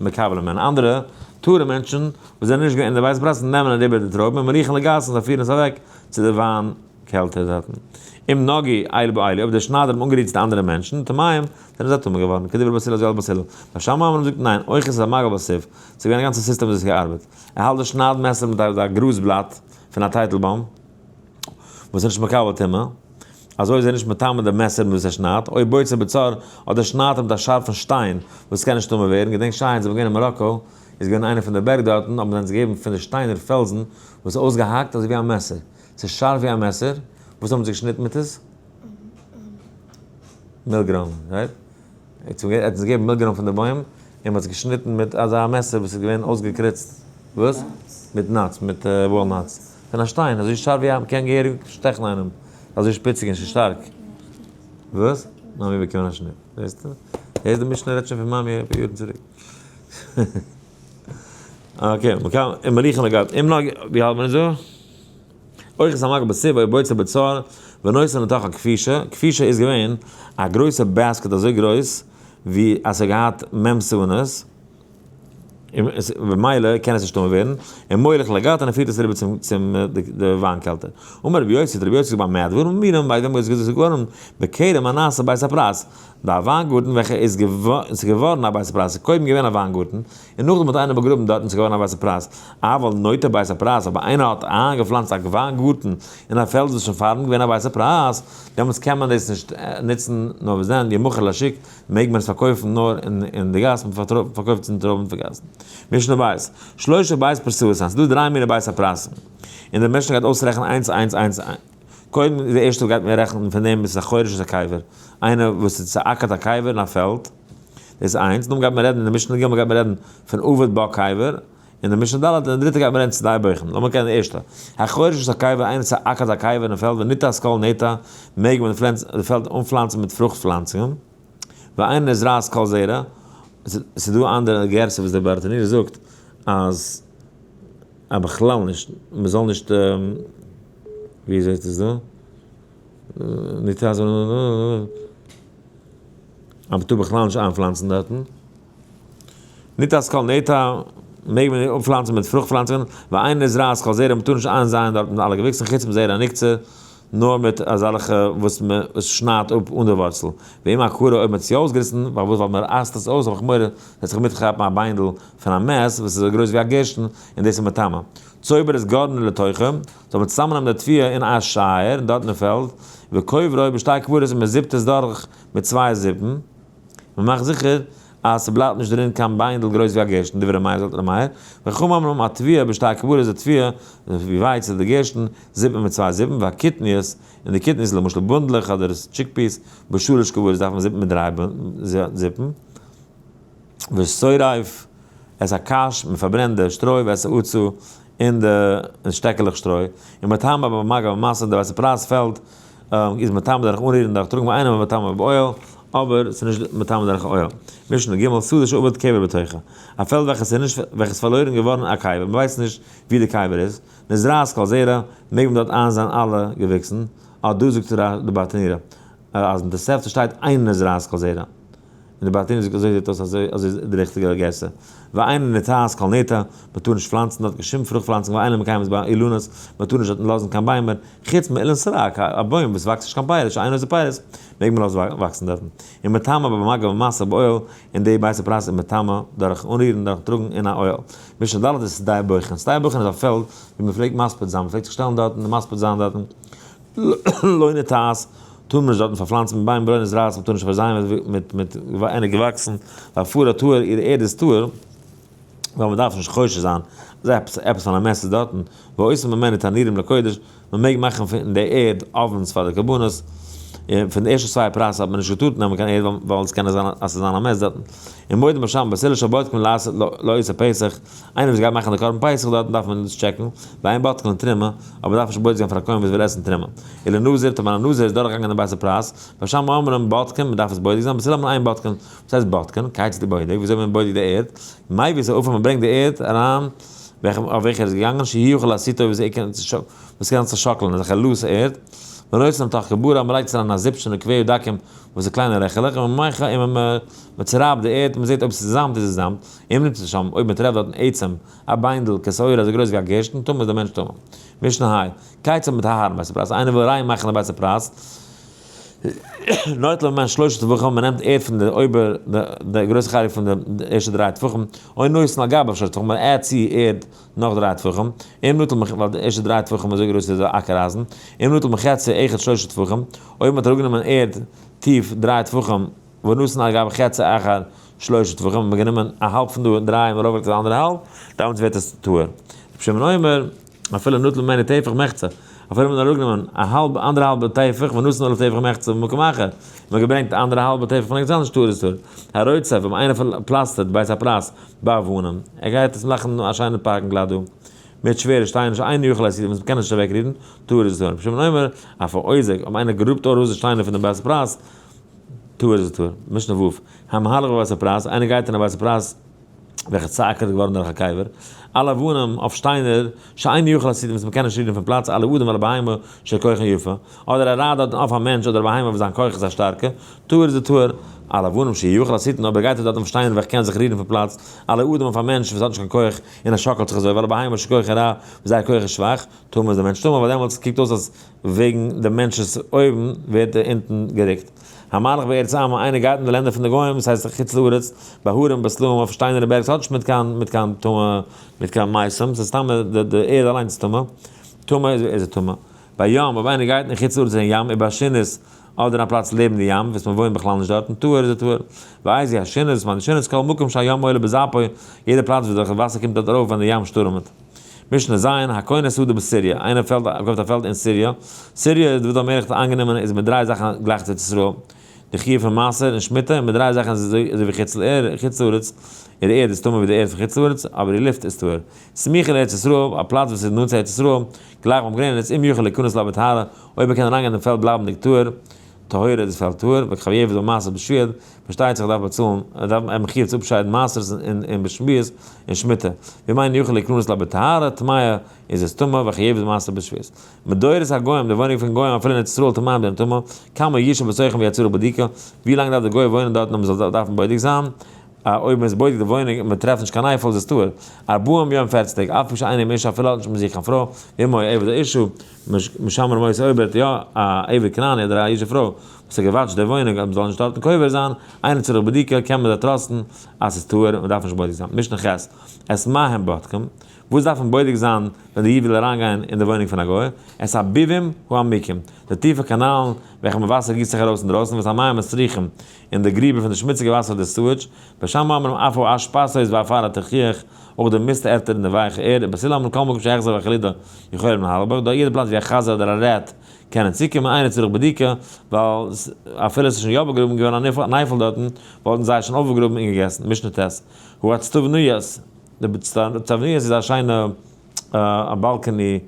מקבלים מהן, אנדערע טהור'ע מענטשן וואס זענען נישט געווען אין די בית הפרס נעמען אריבער די טרויבן ומוליכין לגת און זיי פירן עס אוועק צו די וויין קעלטער דארטן. אם נגעו אלו באלו, אויב די שניידער האבן אנגערירט צו די אנדערע מענטשן, טמאים, זענען זיי טמא געווארן, כדברי בית הלל אזוי האלט בית הלל. בית שמאי אומרים זאגט ניין, אוחז את המגל בסיב, ס'איז געווען א גאנצע סיסטעם וויאזוי עס האט געארבעט. ער האלט די שנייד מעסער מיט א גראז בלאט פון א טייטלבוים וואס איז נישט מקבל טומאה, אזוי איז ער נישט מטמא די מעסער מיט וואס ער שניידט, או בוצר בצור, אדער שניידט ער מיט א שארפן שטיין וואס קען נישט טמא ווערן, געדענק שיין, זיי זענען געווען אין מאראקא, איז געווען איינע פון די בערג דארטן, האבן זיי אונז געגעבן פון די שטיינער פעלזן וואס איז אויסגעהאקט אזוי ווי א מעסער, ס'איז שארף ווי א מעסער, וואס האבן זיי געשניטן מיט עס? מילגרוים, right? ער האט אונז געגעבן מילגרוים פון די בוים, און מ'האט עס געשניטן מיט אזא מעסער וואס איז געווען אויסגעקריצט, וואס? מיט nuts, מיט walnuts, פון א שטיין, אזוי שארף ווי א, מ'קען געהעריג שטעכן איינעם, אזוי שפיציג און שטארק. וואס? מאמי באקומען א שניט, זעסטו? הערסט די משנה רעדט שוין פון מאמי אפאר יארן צוריק. okay, מ'קען, ומוליכין לגת, אם נגעו, ווי האלט מען אונז דא? אוחז המגל בסיב או בוצר בצור ונותן לתוך הכפישה, כפישה איז געווען א גרויסע basket אזוי גרויס ווי אז ס'האט געהאט מ' סאונעס. במילא קען עס נישט טמא ווערן, און מוליך לגת און ער פירט עס אריבער צום צום די וויין קעלטער. אמר רבי יוסי, האט רבי יוסי געזאגט במה דברים אמורים, ביי דעם איז געזאגט געווארן, בכרם הנעשה בית הפרס, די וויינגארטן וועלכע איז געווארן א בית הפרס, איז קודם געווען א וויינגארטן, און נאכדעם האט איינער באגראבן דארט און ס'איז געווארן א בית הפרס. אבל נוטע בית הפרס, אבער איינער האט איינגעפלאנצט א וויינגארטן אין א פעלד וואס איז שוין פארדעם געווען א בית הפרס, דעמאלטס קען מען דאס נישט נוצן, נאר וואס דען, ימכר לשוק, מעג מען עס פארקויפן נאר אין די גאס, מען פארקויפט עס אין טרויבן פון גאסן. משנה בית, שלושה בית פרסאות, ס'איז דא דריי מיני בית הפרסים, און די משנה גייט אויסרעכענען איינס איינס איינס, קודם די ערשטע גייט מען רעכענען פון דעם וואס איז א חורש איז א קבר, איינער וואס איז צעאקערט א קבר אין א פעלד, דאס איז איינס, נאכדעם גייט מען רעדן אין די משנה ג' גייט מען רעדן פון אבד בה קבר, אין די משנה ד' און די דריטע גייט מען רעדן שדה בוחן, לאמיר קענען די ערשטע. החורש את הקבר, איינער צעאקערט א קבר אין פעלד ונטעת כל נטע, מעג מען די פעלד אנפלאנצן מיט פרוכט פלאנצונגען, ואינה נזרעת כל זרע, ס'איז דא אנדערע גירסא וואס דער ברטנורא זאגט אז אז בכלל נישט, מען זאל נישט, ווי זעהט עס דא? ניטע אז מען טאר בכלל נישט איינפלאנצן דארטן. נטעת כל נטע, מעג מען אנפלאנצן מיט פרוכט פלאנצונגען, ואינה נזרעת כל זרע, מען טאר נישט איינזייען דארט מיט אלע געוויקסן חוץ מזרע הנקצר, נאר מיט אזעלכע וואס מען שניידט אפ אן די ווארצל. ואם עקרה אויב מען האט עס יא אויסגעריסן, פארוואס ווייל מען רייסט עס אויס האב איך מורא וועט זיך מיטכאפן א ביינדל פון א מת וואס איז אזוי גרויס ווי א גערשטן און דאס איז מטמא. צובר את גרעינו לתוכה, זאל מען צוזאמנעמען די תבואה אין א שייער דארט אין פעלד, וקוברו בשתי כוורות און מען זיפט עס דורך מיט צוויי זיפן, מען מאכט זיכער אז ס'בלייבט נישט דערין קיין ביינדל גרויס ווי א גערשטן, דברי מאיר זאגט ר' מאיר, וחכמים אומרים התבואה בשתי כוורות די תבואה ווי ווייץ אדער די גערשטן, זיפט מען מיט צוויי זיפן, והקטניות, און די קטניות למשל בונדלעך אדער chickpeas, בשלש כוורות דארף מען זיפן מיט דריי זיפן. ושורף את הקש, מען פארברענט די שטרוי, ואת העצה, און די שטעקעלעך שטרוי, און מטמא במגע ובמשא, די בית הפרס פעלד איז מטמא דורך אנרירן דורך טראגן ואינו מטמא באוהל, אבער ס'איז נישט מטמא דורך אוהל. משנה ג', שדה שאבד קבר בתוכה, א פעלד וועלכע איז נישט וועלכע איז פארלוירן געווארן א קבר, מען ווייסט נישט ווי די קבר איז, נזרעת כל זרע, מעג מען דארט איינזייען אלע געוויקסן, אט דא זאגט די ברטנורא אז אין תוספתא שטייט אינה נזרעת כל זרע. און די ברטנורא זאגט אזוי זעט אויס אזוי אזוי איז די ריכטיגע גירסא. ואינה נוטעת כל נטע, מען טאר נישט פלאנצן דארט קיין שום פרוכט פלאנצונג ואינה מקיימת בה אילנות, מען טאר נישט דארטן לאזן קיין ביימער, חוץ מאילן סרק, א בוים וואס וואקסט נישט קיין פירות, שאינו עושה פירות, מעג מען לאזן וואקסן דארטן. און מטמא במגע ובמשא באוהל, און די בית הפרס איז מטמא דורך אנרירן דורך טראגן אין א אוהל. משנה ד' איז שדה בוחן, שדה בוחן איז א פעלד ווי מען פלעגט מספיד זיין, מען פלעגט זיך שטעלן דארטן און מספיד זיין דארטן, לא נטעת, טאר מען נישט דארטן פארפלאנצן מיט ביימער ולא נזרעת, מען טאר נישט פארזייען מיט מיט עני געוואקסן, ועפרה טהור, איר ערד איז טהור, ווייל מען דארף נישט חושש זיין אז עפעס עפעס פון א מת איז דארטן, ועושים ממנה תנורים לקודש, מען מעג מאכן פון די ערד ovens פאר די קרבנות, און פון די ערשטע צוויי פרס האט מען נישט געטארט נעמען קיין ערד ווייל עס קען זיין אז ס'איז זיין א מת דארטן. און מודים בשם בית הלל שבודקין לעושה פסח, איינער וואס גייט מאכן די קרבן פסח דארטן דארף מען דאס טשעקן, ואין בודקין לתרומה, אבער דארף נישט בודק זיין פאר א כהן וואס וויל עסן תרומה. ולנזיר, טאמער א נזיר איז דורכגעגאנגען די בית הפרס, בית שמאי אומרים בודקין, מען דארף עס בודק זיין, בית הלל אומרים אין בודקין, וואס הייסט בודקין? כיצד בודק, ווי אזוי מען בודק די ערד? מביא את העפר, מען ברענגט די ערד אריין וועלכע אויף וועלכע ער איז געגאנגען, שיהא יכול להסיטו וואס ער קען וואס קען צעשאקלען אזעלכע loose ערד, ונותן לתוך כברה, מען לייגט עס אריין אין א זיפ שנקביה דקים וואס איז קליינע לעכעלעך, און מען מאכט און מען צערייבט די ערד, מען זעט אויב עס איז זאמד איז עס זאמד, אם נמצא שם, אויב מען טרעפט דארטן עצם, א ביינדל, כשעורה אזוי גרויס ווי א גערשטן, טמא איז דער מענטש טמא. משנה ה', כיצד מטהרין בית הפרס, איינער וויל ריין מאכן די בית הפרס, נוטל ממנה שלושה טפחים, מען נעמט ערד פון די אויבער, די גרויסע חלק פון די ערשטע דריי טפחים, או נותן על גביו שלושה טפחים, מען add צו ערד נאך דריי טפחים, אם נטל מח, ווייל די ערשטע דריי טפחים אזוי גרויס איז די אקער אייזן, אם נטל מחצי אחד שלושה טפחים, אויב מען האט אראפגענומען ערד טיף דריי טפחים, ונתן על גבי חצי אחר שלושה טפחים, האט מען גענומען א האלב פון דא דריי און ארויפגעלייגט אויף די אנדערע האלב, דעמאלטס ווערט עס טהור. רבי שמעון אומר, אפילו נטל ממנו טפח מחצה, אפילו מען האט אראפגענומען א האלב אנדערע האלבע טפח ונתן עליו טפח מחצה במקום אחר, מען האט געברענגט די אנדערע האלבע טפח פון ערגעץ אנדערש טהור איז טהור. הרוצף, אויב איינער פלאסטערט בית הפרס באבנים, ער גייט עס מאכן א שיינע parking lot דא, מיט שווערע שטיינער שאינו יכול להסיטם וואס מ'קען נישט אוועקרירן, טהור איז טהור. רבי שמעון אומר, אף העוזק, אויב איינער גראבט ארויס די שטיינער פון דעם בית הפרס, טהור איז טהור. משנה ו', המהלך בבית הפרס, איינער גייט אין א בית הפרס וועלכע איז צעאקערט געווארן דורך א קבר, על אבנים, אויף שטיינער, שאינו יכול להסיטם וואס מ'קען נישט רירן פון פלאץ, על האדם ועל הבהמה שכוחן יפה, אדער א רייט דארטן אויף א מענטש אדער א בהמה וואס זיין כח איז א שטארקע, טהור איז טהור. על אבנים שיוכל להסיטן, אויב ער גייט דארט אויף שטיינער וועלכע קענען זיך רירן פון פלאץ, על האדם אויף א מענטש וואס האט נישט קיין כח און ער שאקלט זיך אזוי, ועל הבהמה שכוחה רב, וואס זייער כח איז שוואך, טמא איז דער מענטש טמא, ווייל דעמאלטס קוקט אויס אז וועגן דעם מענטש'ס אויבן ווערט ער אונטן גערוקט. המהלך בארץ עמה, איינער גייט אין די לענדער פון די גוים, דאס הייסט חוץ לארץ, בהרים בסלעים אויף שטיינערנע בערג, ס'האט נישט מיט קיין מיט קיין טומאה, מיט קיין מתים, ס'איז סתם די ערד אליינס איז טמא, טמא איז ער טמא. בים, אויב איינער גייט אין חוץ לארץ אין ים ובשינית, אדער אין א פלאץ לעבן די ים, וואס מען וואוינט בכלל נישט דארטן, טהור איז ער טהור. ואיזו השינית, וואס מיינט שינית, כל מקום שהים עולה בזעפו, יעדע פלאץ וואס די וואסער קומט דארט ארויף ווען די ים שטורעמט. משנה ז', הקונה שדה בסיריא, איינער פעלד קויפט א פעלד אין סיריע, סיריע איז דוד המלך האט איינגענומען איז מיט דריי זאכן גלייך צו ארץ ישראל, די חיוב פון מעשר און שמיטה, און מיט דריי זאכן איז אזוי ווי חוץ חוץ לארץ, איר ערד איז טמא ווי די ערד פון חוץ לארץ, אבער איר לופט איז טהור. סמיכה לארץ ישראל, א פלאץ וואס איז נאנט צו ארץ ישראל, גלייך ביים גרעניץ, אם יוכל להיכנס לה בטהרה, אויב ער קען אריינגיין אין פעלד בלייבנדיג טהור, טהורה איז דאס פעלד טהור, וחייבת במעשר בשביעית, פארשטייט זיך דארף באצאלן, ער דארף ער מחויב צו אפשיידן מעשרות און בשביעית און שמיטה, ואם אין יכול להכנס לה בטהרה, טמאה, איז עס טמא, וחייבת במעשר בשביעית. מדורות הגוים, די וואוינונג פון גוים אפילו אין ארץ ישראל טמאים זענען טמא, כמה ישהו בתוכם ויצרו בדיקה, ווי לאנג דארף די גוי וואוינען דארטן אז מען זאל דארפן בודק זיין? אויב מען איז בודק די וואוינונג און מען טרעפט נישט קיין נפל איז עס טהור. ארבעים יום פערצן טעג, אף על פי שאין עם אשה אפילו האט נישט מיט זיך קיין פרוי, ואם היה עבד או אשה, משמר מות אויב ער האט יא א עבד כנעני אדער א אידישע פרוי וואס האט געוואטשט די וואוינונג אז מען זאל נישט דארטן קובר זיין, אינו צריך בדיקה, קען מען זיי trust ן אז ס'איז טהור און מען דארף נישט בודק זיין. משנה ח', את מה הם בודקים, וואס דארף מען בודק זיין ווען די איד וויל אריינגיין אין די וואוינונג פון א גוי? את הביבים העמוקים, די טיפע קאנאלן וועלכע מיט וואסער גיסט זיך ארויס אינדרויסן, ואת המים המסריחים, און די גריבער פון די שמוציגע וואסער די sewage, בית שמאי אומרים אף האשפתות ועפר התיחוח, אויך די מיסט ערטער און די ווייכע ערד, ובית הלל אומרים כל מקום שהאכזר והחולדה יכולים להלך בו, דא יעדע פלאץ ווי א חזיר אדער א rat קענען צוקומען, אינו צריך בדיקה, ווייל אפילו עס איז שוין יא באגראבן געווארן א נפל דארטן, וואלטן זיי עס שוין אויפגעגראבן און געגעסן. משנה ט', האצטבניות, די אצטבניות איז א שיינע balcony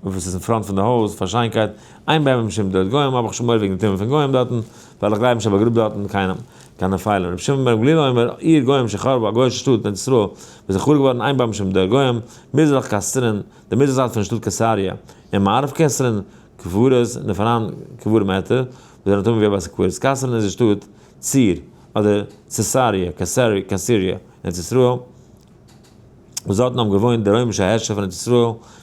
וואס איז אין front פון די הויז פאר שיינקייט, אין בהם משום דור גוים האב איך שוין מורא וועגן די טומאה פון גוים דארטן, ווייל איך גלייב נישט אז באגראבט דארטן קיינעם, קיין נפלים. רבי שמעון בן גמליאל אומר, עיר גוים שחרבה, א גוי'אישע שטאט אין ארץ ישראל, וואס איז חרוב געווארן אין בהם משום דור גוים, מזרח קסרין, די מזרח זייט פון שטאט קיסריה, און מערב קסרין, קברות, און די פאראן קברים ערטער, וואס זענען טמא ווי א בית הקברות. קסרין איז די שטאט ציר, אדער ציסריה, קסריה, אין ארץ ישראל. וואס דארטן האבן געוואוינט די רוימישע הערשער פון ארץ ישראל,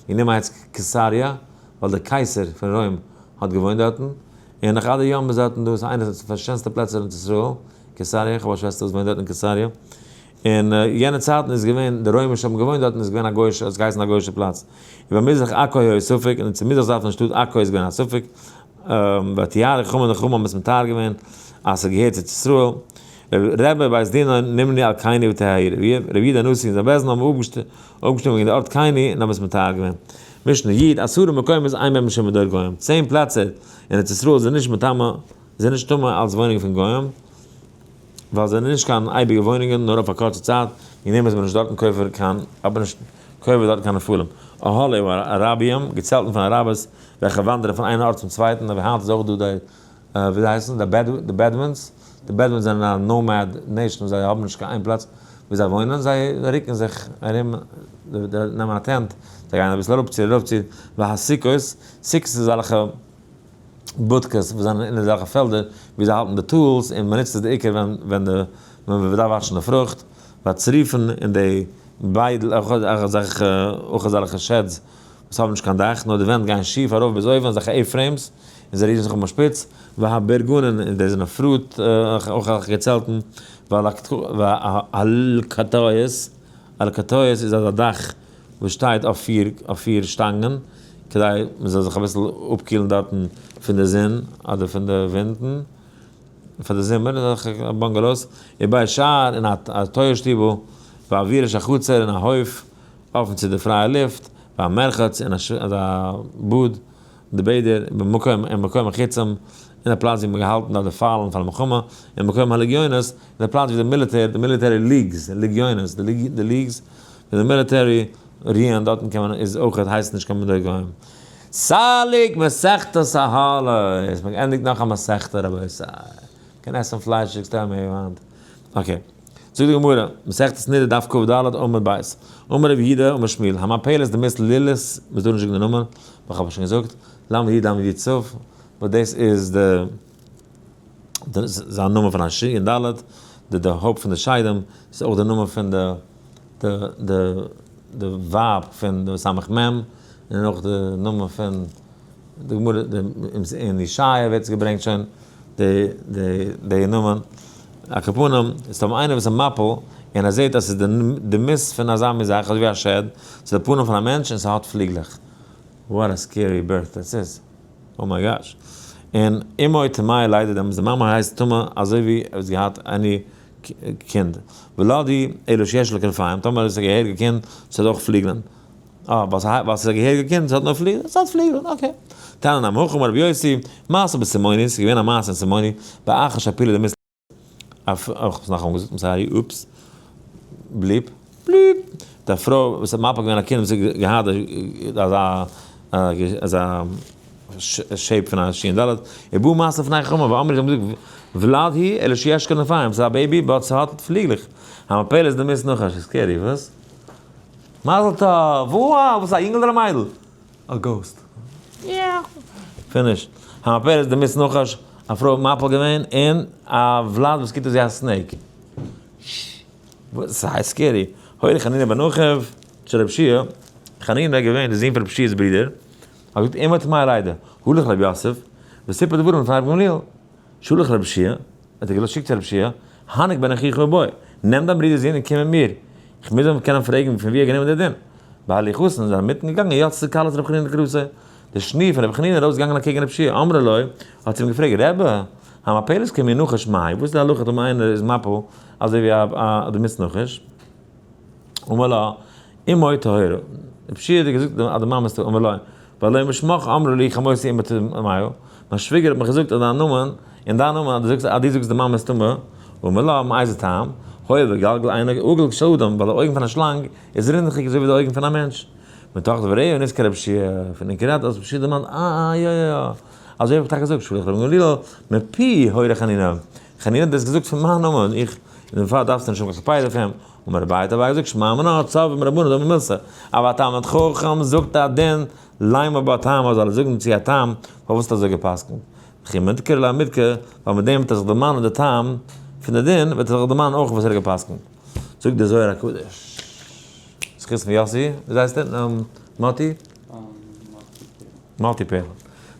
און דעם הייסט קיסריה, ווייל דער קייסער פון רוים האט געוואוינט דארטן, און נאך עד היום איז דארטן דא, ס'איז איינע פון די שענסטע פלעצער אין ארץ ישראל, קיסריה, איך האב א שוועסטער וואס וואוינט דארט אין קיסריה, און יענע צייטן איז געווען, די רוימישע האבן געוואוינט דארטן, איז געווען א גוי'אישע, האט עס געהייסן א גוי'אישע פלאץ. ובמזרח עכו היה ספק, און צו מזרח זייט פון שטאט עכו איז געווען א ספק, וטיהרו חכמים די חכמים האבן עס מטהר געווען אז ס'געהערט צו ארץ ישראל. רבי בית דינו נמנו על קיני וטהרו, רבי יהודה הנשיא און זיין בית דין האבן אפגעשטימט וועגן די ארט קיני און האבן עס מטהר געווען. משנה י', עשרה מקומות אין בהם משום מדור גוים, צען פלעצער אין ארץ ישראל זענען נישט מטמא, זענען נישט טמא אלס וואוינונגען פון גוים, ווייל זיי זענען נישט קיין אייביגע וואוינונגען נאר אויף א קורצע צייט, וועגן דעם איז מען נישט דארטן קובר קיין, האט מען נישט קובר דארטן קיין נפלים. אהלי ערביים, געצעלטן פון אראבערס וועלכע וואנדערן פון איין ארט צום צווייטן, אבער היינט איז אויך דא די ווי זיי הייסן? די Bedouins? די Bedouins זענען א nomad nation, זיי האבן נישט קיין איין פלאץ ווי זיי וואוינען, זיי רוקן זיך ארום, נעמען א tent, זיי גייען אביסל אראפצו ארויפצו, והסוכות, סוכות איז אזעלכע בודקעס וואס זענען אין אזעלכע פעלדער ווי זיי האלטן די tools און מען נוצט עס די עיקר ווען ווען די ווען מען דארף וואשן די פרוכט, והצריפין און די ביידל אויך אזעלכע sheds וואס האבן נישט קיין דאך, נאר די ווענט גייען שיף ארויף ביז אויבן, אזעלכע A-frames, און זיי רירן זיך אויפן שפיץ, והברגנין, און די זענען fruit, אויך אזעלכע געצעלטן, והלקטאות, הלקטאות איז אזא דאך וואס שטייט אויף פיר, אויף פיר שטאנגען, כדי מען זאל זיך אביסל אפקילן דארטן פון די זון אדער פון די ווינטן, פאר די זומער, אזעלכע bungalows, ובית שער, און א טויער שטיבל, ואווירה החצר, און א הויף. אפן צו די פרייע לופט, והמרחץ און א באד, די בעדער, במקום און מקום החיצים, אין א פלאץ ווי מ'האט געהאלטן דארט די פיילן פאר מלחמה, און מקום הלגיונות, אין די פלאץ ווי די מיליטער, די military leagues, לגיונות, די leagues, ווי די military רוען, דארטן קען מען, איז אויך הייסט נישט קיין מדור גוים. סליק מסכת אהלות! מ'האט געענדיגט נאך א מסכתא רבותי. מ'קען עסן פליישיגס tell me you want. Okay. זאגט די גמרא, מסכת נדה דף כ"ד עמוד ב', אמר רב יהודה אמר שמואל, המפלת די מיסט לילית, מען טאר נישט זאגן די נאמען, וועלכע האב איך שוין געזאגט, ל' י' ל' י' ת', וואס דאס איז די. ס'איז א נאמען פון א שין ד', די די הויפט פון די שדים, ס'איז אויך די נאמען פון די די די די ווייב פון די סמך מם, און אויך די נאמען פון די גמרא אין ישעיה ווערט עס געברענגט שוין די די די נאמען. על כל פנים, איז טאמער איינער וואס איז מפיל און ער זעט אז ס'איז די דמות פון אזא מין זאך אזוי ווי א שד, ס'איז די פנים פון א מענטש און ס'האט פליגלעך. What a scary birth this is. Oh my gosh. און אמו טמאה לידה דעמאלטס די מאמע הייסט טמא אזוי ווי ער האט געהאט any קינד. ולד הוא אלא שיש לו כנפיים טאמער איז עס א געהעריגע קינד ס'האט אויך פליגלען. אה ווייל ס'איז א געהעריגע קינד ס'האט נאר פליגלען? ס'האט פליגלען okay. תנא נמי הכי אמר רבי יוסי, מעשה בסימוני, ס'איז געווען א מעשה אין סימוני, באחת שהפילה דמות אויף, איך האב עס נאכאמאל געזאגט, I'm sorry, oops, בליפ, בליפ, די פרוי וואס האט מפיל געווען א קינד וואס האט געהאט אזא אזא shape פון א שין דלת, ובא מעשה לפני חכמים ואמרו זיי האבן געזאגט ולד הוא אלא שיש כנפיים, ס'איז א baby but ס'האט פליגלעך, המפלת דמות נחש, scary, וואס? מזל טוב! וואו! וואס א יונגל אדער א מיידל? א ghost. Finish. המפלת דמות נחש, א פרוי האט מפיל געווען און א ולד וואס קוקט אויס ווי א snake. וואס? ס'הייסט scary. הוליך חנינא בן אחיו של רב שיע, חנינא איז געווען די זון פון רב שיע'ס ברודער, האט געזאגט אמו טמאה לידה, הלך רב יוסף, וסיפר דברים לפני רבי גמליאל, שלח רב שיע, האט ער געשיקט צו רב שיע, הנק בן אחיך ובוא, נעם דיין ברודער'ס זון און קום מיט מיר, איך מוז אים קענען פרעגן פון וואו ער האט גענומען די דין. בהליכתן זענען אינמיטן געגאנגען יצתה כלת רבי חנינא לקראתו, די שניר פון רבי חנינא איז ארויסגעגאנגען אקעגן רב שיע, אמרה לו, האט זי אים געפרעגט, רבי, המפלת כמין נחש מאי, וואס איז די הלכה טאמער איינער איז מפיל אזוי ווי א דמות נחש? אמר לה, אמו טהורה. רב שיע האט געזאגט אז די מאמע איז טהור, אמר לו, והלא משמך אמרה לי חמותי אמו טמאה, מיין שוויגער האט מיך געזאגט אז דיין נאמען, אין דיין נאמען אז דו זאגסט אז דו זאגסט די מאמע איז טמא, אמר לה, מאיזה טעם? הואיל וגלגל עינו עגול כשל אדם, ווייל די אויגן פון א שלאנג איז רינדעכיג אזוי ווי די אויגן פון א מענטש. מתוך דבריה נזכר רב שיע, פון איר גערעדט האט רב שיע דערמאנט, אה אה יא יא יא, אזוי האב איך טאקע געזאגט, שלח רבן גמליאל, מפי הורה חנינא, חנינא האט דאס געזאגט פון מיין נאמען, איך, און דערפאר דארפסטו נישט האבן קיין קפידה אויף אים, אמר אביי האט אביי געזאגט, שמע מינה צב מרבנן דאמר מילתא, אבער א תלמיד חכם זאגט א דין, לימא בה טעמא זאל ער זאגן צו א טעם פארוואס האט אזוי גע'פסק'נט, וכי מדכר ליה מדכר, ווייל מיט דעם וועט ער זיך דערמאנען די טעם פון די דין, וועט ער זיך דערמאנען אויך וואס ער האט גע'פסק'נט. זאגט דער זוהר הקדוש. זכות פון יאסי, ווי הייסט ער? מאטי? מאטי פערל.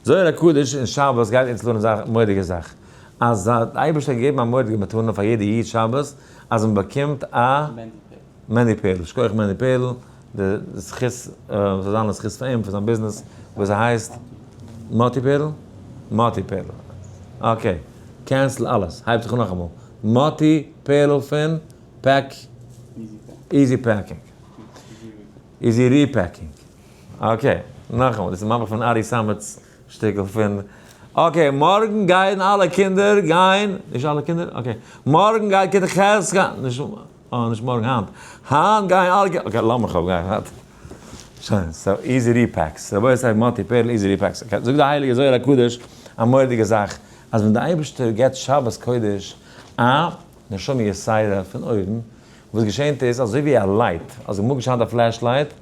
זוהר הקדוש אין שבת גייט אונז לערנען זאך, מורא'דיגע זאך. אז די אייבערשטער האט געגעבן א מורא'דיגע מתנה פאר יעדע איד שבת, אז מען באקומט א מענדי פערל. שכוח מענדי פערל, די זכות, זאל זיין א זכות פאר אים, פאר זיין ביזנעס, וואס הייסט מאטי פערל? מאטי פערל. Okay, cancel אלעס, הייבט זיך אן נאכאמאל. מאטי פערל פון pack Easy Packing. Easy Repacking. Okay, נאכאמאל, דאס איז ממש פון ארי סאמעט'ס שטיקל פון, okay, מארגן גייען אלע קינדער גיין, נישט אלע קינדער? Okay, מארגן גייט כיתה ח' גיין, נישט, אה, נישט מארגן, היינט, היינט גייען אלע קינדער, okay, לאמיך אפ גיין ווייטער. שוין, so Easy Repacks, רבותי מאטי פערל Easy Repacks, okay, זאגט די הייליגע זוהר הקדוש א מורא'דיגע זאך, אז ווען די אייבערשטער געבט שבת קודש א נשמה יתירה פון אויבן, וואס געשענט איז אזוי ווי א light, אז אמאל געשיינט א flashlight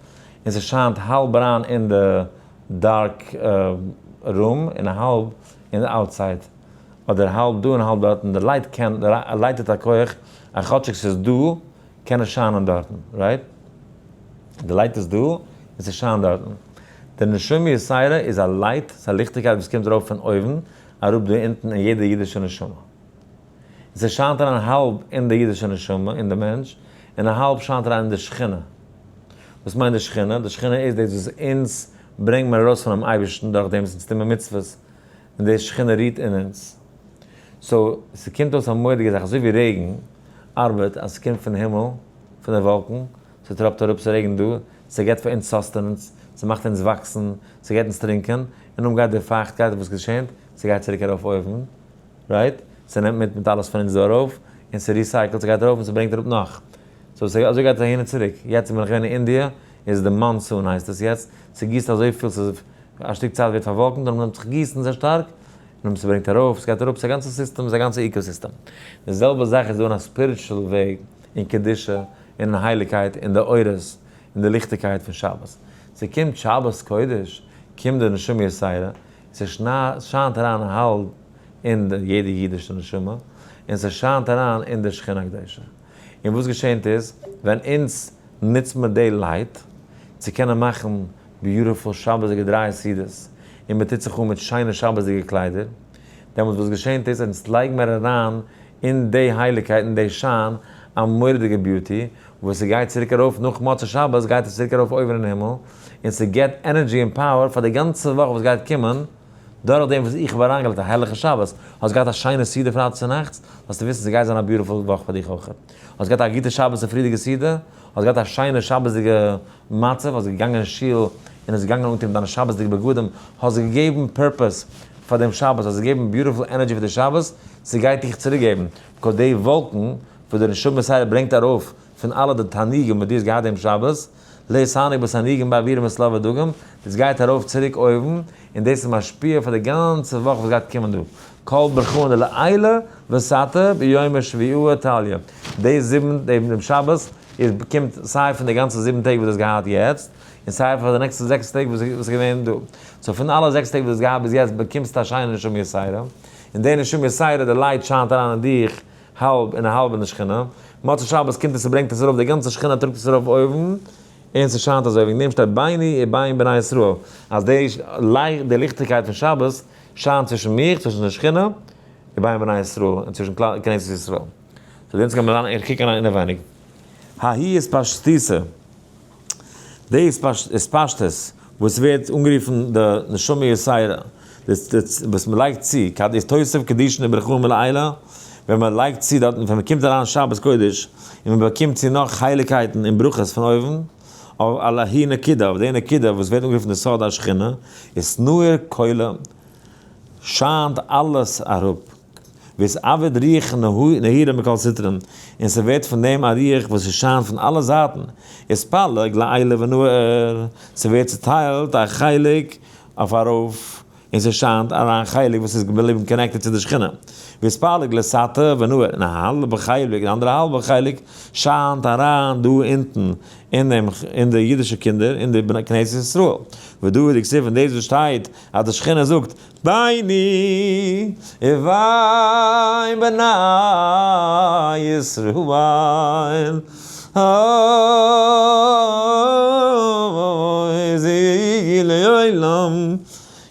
און ס'שיינט האלב אריין אין די dark room און האלב אין די outside, אדער האלב דא און האלב דארטן, די light קען, די light האט א כח אז כאטשיג ס'איז דא קען עס שיינען דארטן, right? די light איז דא און ס'שיינט דארטן. די נשמה יתירה איז א light, ס'איז א ליכטיגקייט וואס קומט ארויף פון אויבן אראפ דא אונטן אין יעדע אידישע נשמה. און ס'שיינט אריין האלב אין די אידישע נשמה, אין די מענטש, און א האלב שיינט אריין אין די שכינה. וואס מיינט די שכינה? די שכינה איז דאס וואס אונז ברענג מיר ארויס פונעם אייבערשטן דורך דעם וואס אונז טוהן מיר מצוות, און די שכינה רוהט אין אונז. So, ס'קומט אויס א מורא'דיגע זאך, אזוי ווי רעגן ארבעט אז ס'קומט פון הימל, פון די וואלקן, ס'טראפט אראפ, ס'רעגנט דא, ס'געבט פאר אונז sustenance, ס'מאכט אונז וואקסן, ס'געבט אונז טרינקען, און נאכדעם גייט די פייכטקייט, וואס געשענט? ס'גייט צוריק ארויף אויבן, right? ס'נעמט מיט מיט אלעס פון אונז דא ארויף, און ס' recycle ט, ס'גייט ארויף און ס'ברענגט אראפ נאך. So אזוי גייט עס אהין און צוריק. יעצט בין איך געווען אין אינדיע, איז די monsoon הייסט עס יעצט, ס'גיסט אזויפיל, ס'איז א שטיק צייט ווערט פארוואלקנט, און נעמט זיך גיסן זייער שטארק, און ס'ברענגט ארויף, ס'גייט אראפ, ס'איז א גאנצע סיסטעם, ס'איז א גאנצע ecosystem. די זעלבע זאך איז דא אין א spiritual וועג, אין קדושה, און אין הייליגקייט, אין די אורות, אין די ליכטיגקייט פון שבת. ס'קומט שבת קודש, קומט די נשמה יתירה, ס'שיינט אריין האלב. אין יעדע אידישע נשמה, און ס'שיינט אריין אין די שכינה הקדושה. און וואס געשענט איז, ווען אונז נוצט מען די light צו קענען מאכן beautiful שבת'דיגע דריי סעודות, און מען טוט זיך אן מיט שיינע שבת'דיגע קליידער, דעמאלטס וואס געשענט איז, אונז לייגן מיר אריין אין די הייליגקייט, אין די שיין, א מורא'דיגע beauty, וואס ס'גייט צוריק ארויף נאך מוצאי שבת גייט עס צוריק ארויף אויבן אין הימל, און ס'געבט energy און power פאר די גאנצע וואך וואס גייט קומען, דורך דעם וואס איך האב אריינגעלייגט א הערליכע שבת, האסט געהאט א שיינע סעודה פרייטאג צונאכטס, זאלסטו וויסן ס'גייט זיין א beautiful וואך פאר דיך אויך. האסט געהאט א גוטע שבת צופרידיגע סעודה, האסט געהאט א שיינע שבת'דיגע מצב, האסט געגאנגען אין שול און האסט געגאנגען אנטון דיינע שבת'דיגע בגדים, האסט געגעבן purpose פאר דעם שבת, האסט געגעבן beautiful energy פאר די שבת, ס'גייט דיך צוריקגעבן, because די וואלקן וואס די נשמה יתירה ברענגט ארויף פון אלע די תענוגים וואס דו האסט געהאט דעם שבת, להתענג בתענוגים באוויר ומסלא ודגים, דאס גייט ארויף צוריק אויבן, און דאס איז משפיע פאר די גאנצע וואך וואס גייט קומען דא, כל ברכאן דלעילא ותתא ביומא שביעאה תליא, די זיבן דעם שבת איז קומט סיי פון די גאנצע זיבן טעג וואס דו האסט געהאט יעצט, און סיי פאר די נעקסטע זעקס טעג וואס איז געווען דא. so פון אלע זעקס טעג וואס דו האסט געהאט ביז יעצט באקומסטו א שיינע נשמה יתירה, און די נשמה יתירה די light שיינט אריין אין דיך האלב און א האלב אין די שכינה, מוצאי שבת קומט עס און ברענגט עס ארויף, די גאנצע שכינה טראגט עס ארויף אויבן, און ס'שיינט אזוי, וועגן דעם שטייט ביני ובין בני ישראל, אז די light, די ליכטיגקייט פון שבת שיינט צווישן מיך, צווישן די שכינה, ובין בני ישראל, און צווישן כלל כנסת ישראל. so יעצט גיימיר אריין קוקן אריין אינעווייניג. ההיא אתפשטותא. די התפשטות וואס ווערט אנגערופן די נשמה יתירה, וואס מען לייגט צו, כד אתוסיף קדישין וברכאן מלעילא, ווען מען לייגט צו דארטן, ווען מען קומט אריין שבת קודש און מען באקומט צו נאך הייליגקייטן און ברכות פון אויבן, אויף על ההיא נקודה, אויף די נקודה וואס ווערט אנגערופן די סוד השכינה, אתנהיר כולא, שיינט אלעס אראפ. ואתעביד רוח נהירא מכל סטרין, און ס'ווערט פון דעם א רוח וואס ס'שיינט פון אלע זייטן, אתפלג לעילא ונהיר, ס'ווערט צוטיילט א חלק אויף ארויף, און ס'שיינט אריין חלק וואס איז געבליבן connected צו די שכינה, ואתפלג לתתא ונהיר, און א האלבע חלק, די אנדערע האלבע חלק שיינט אריין דא אונטן אין דעם אין די אידישע קינדער, אין די בני כנסת ישראל, ודא הוא דכתיב און דאס וואס שטייט אז די שכינה זאגט, ביני ובין בני ישראל אות היא לעולם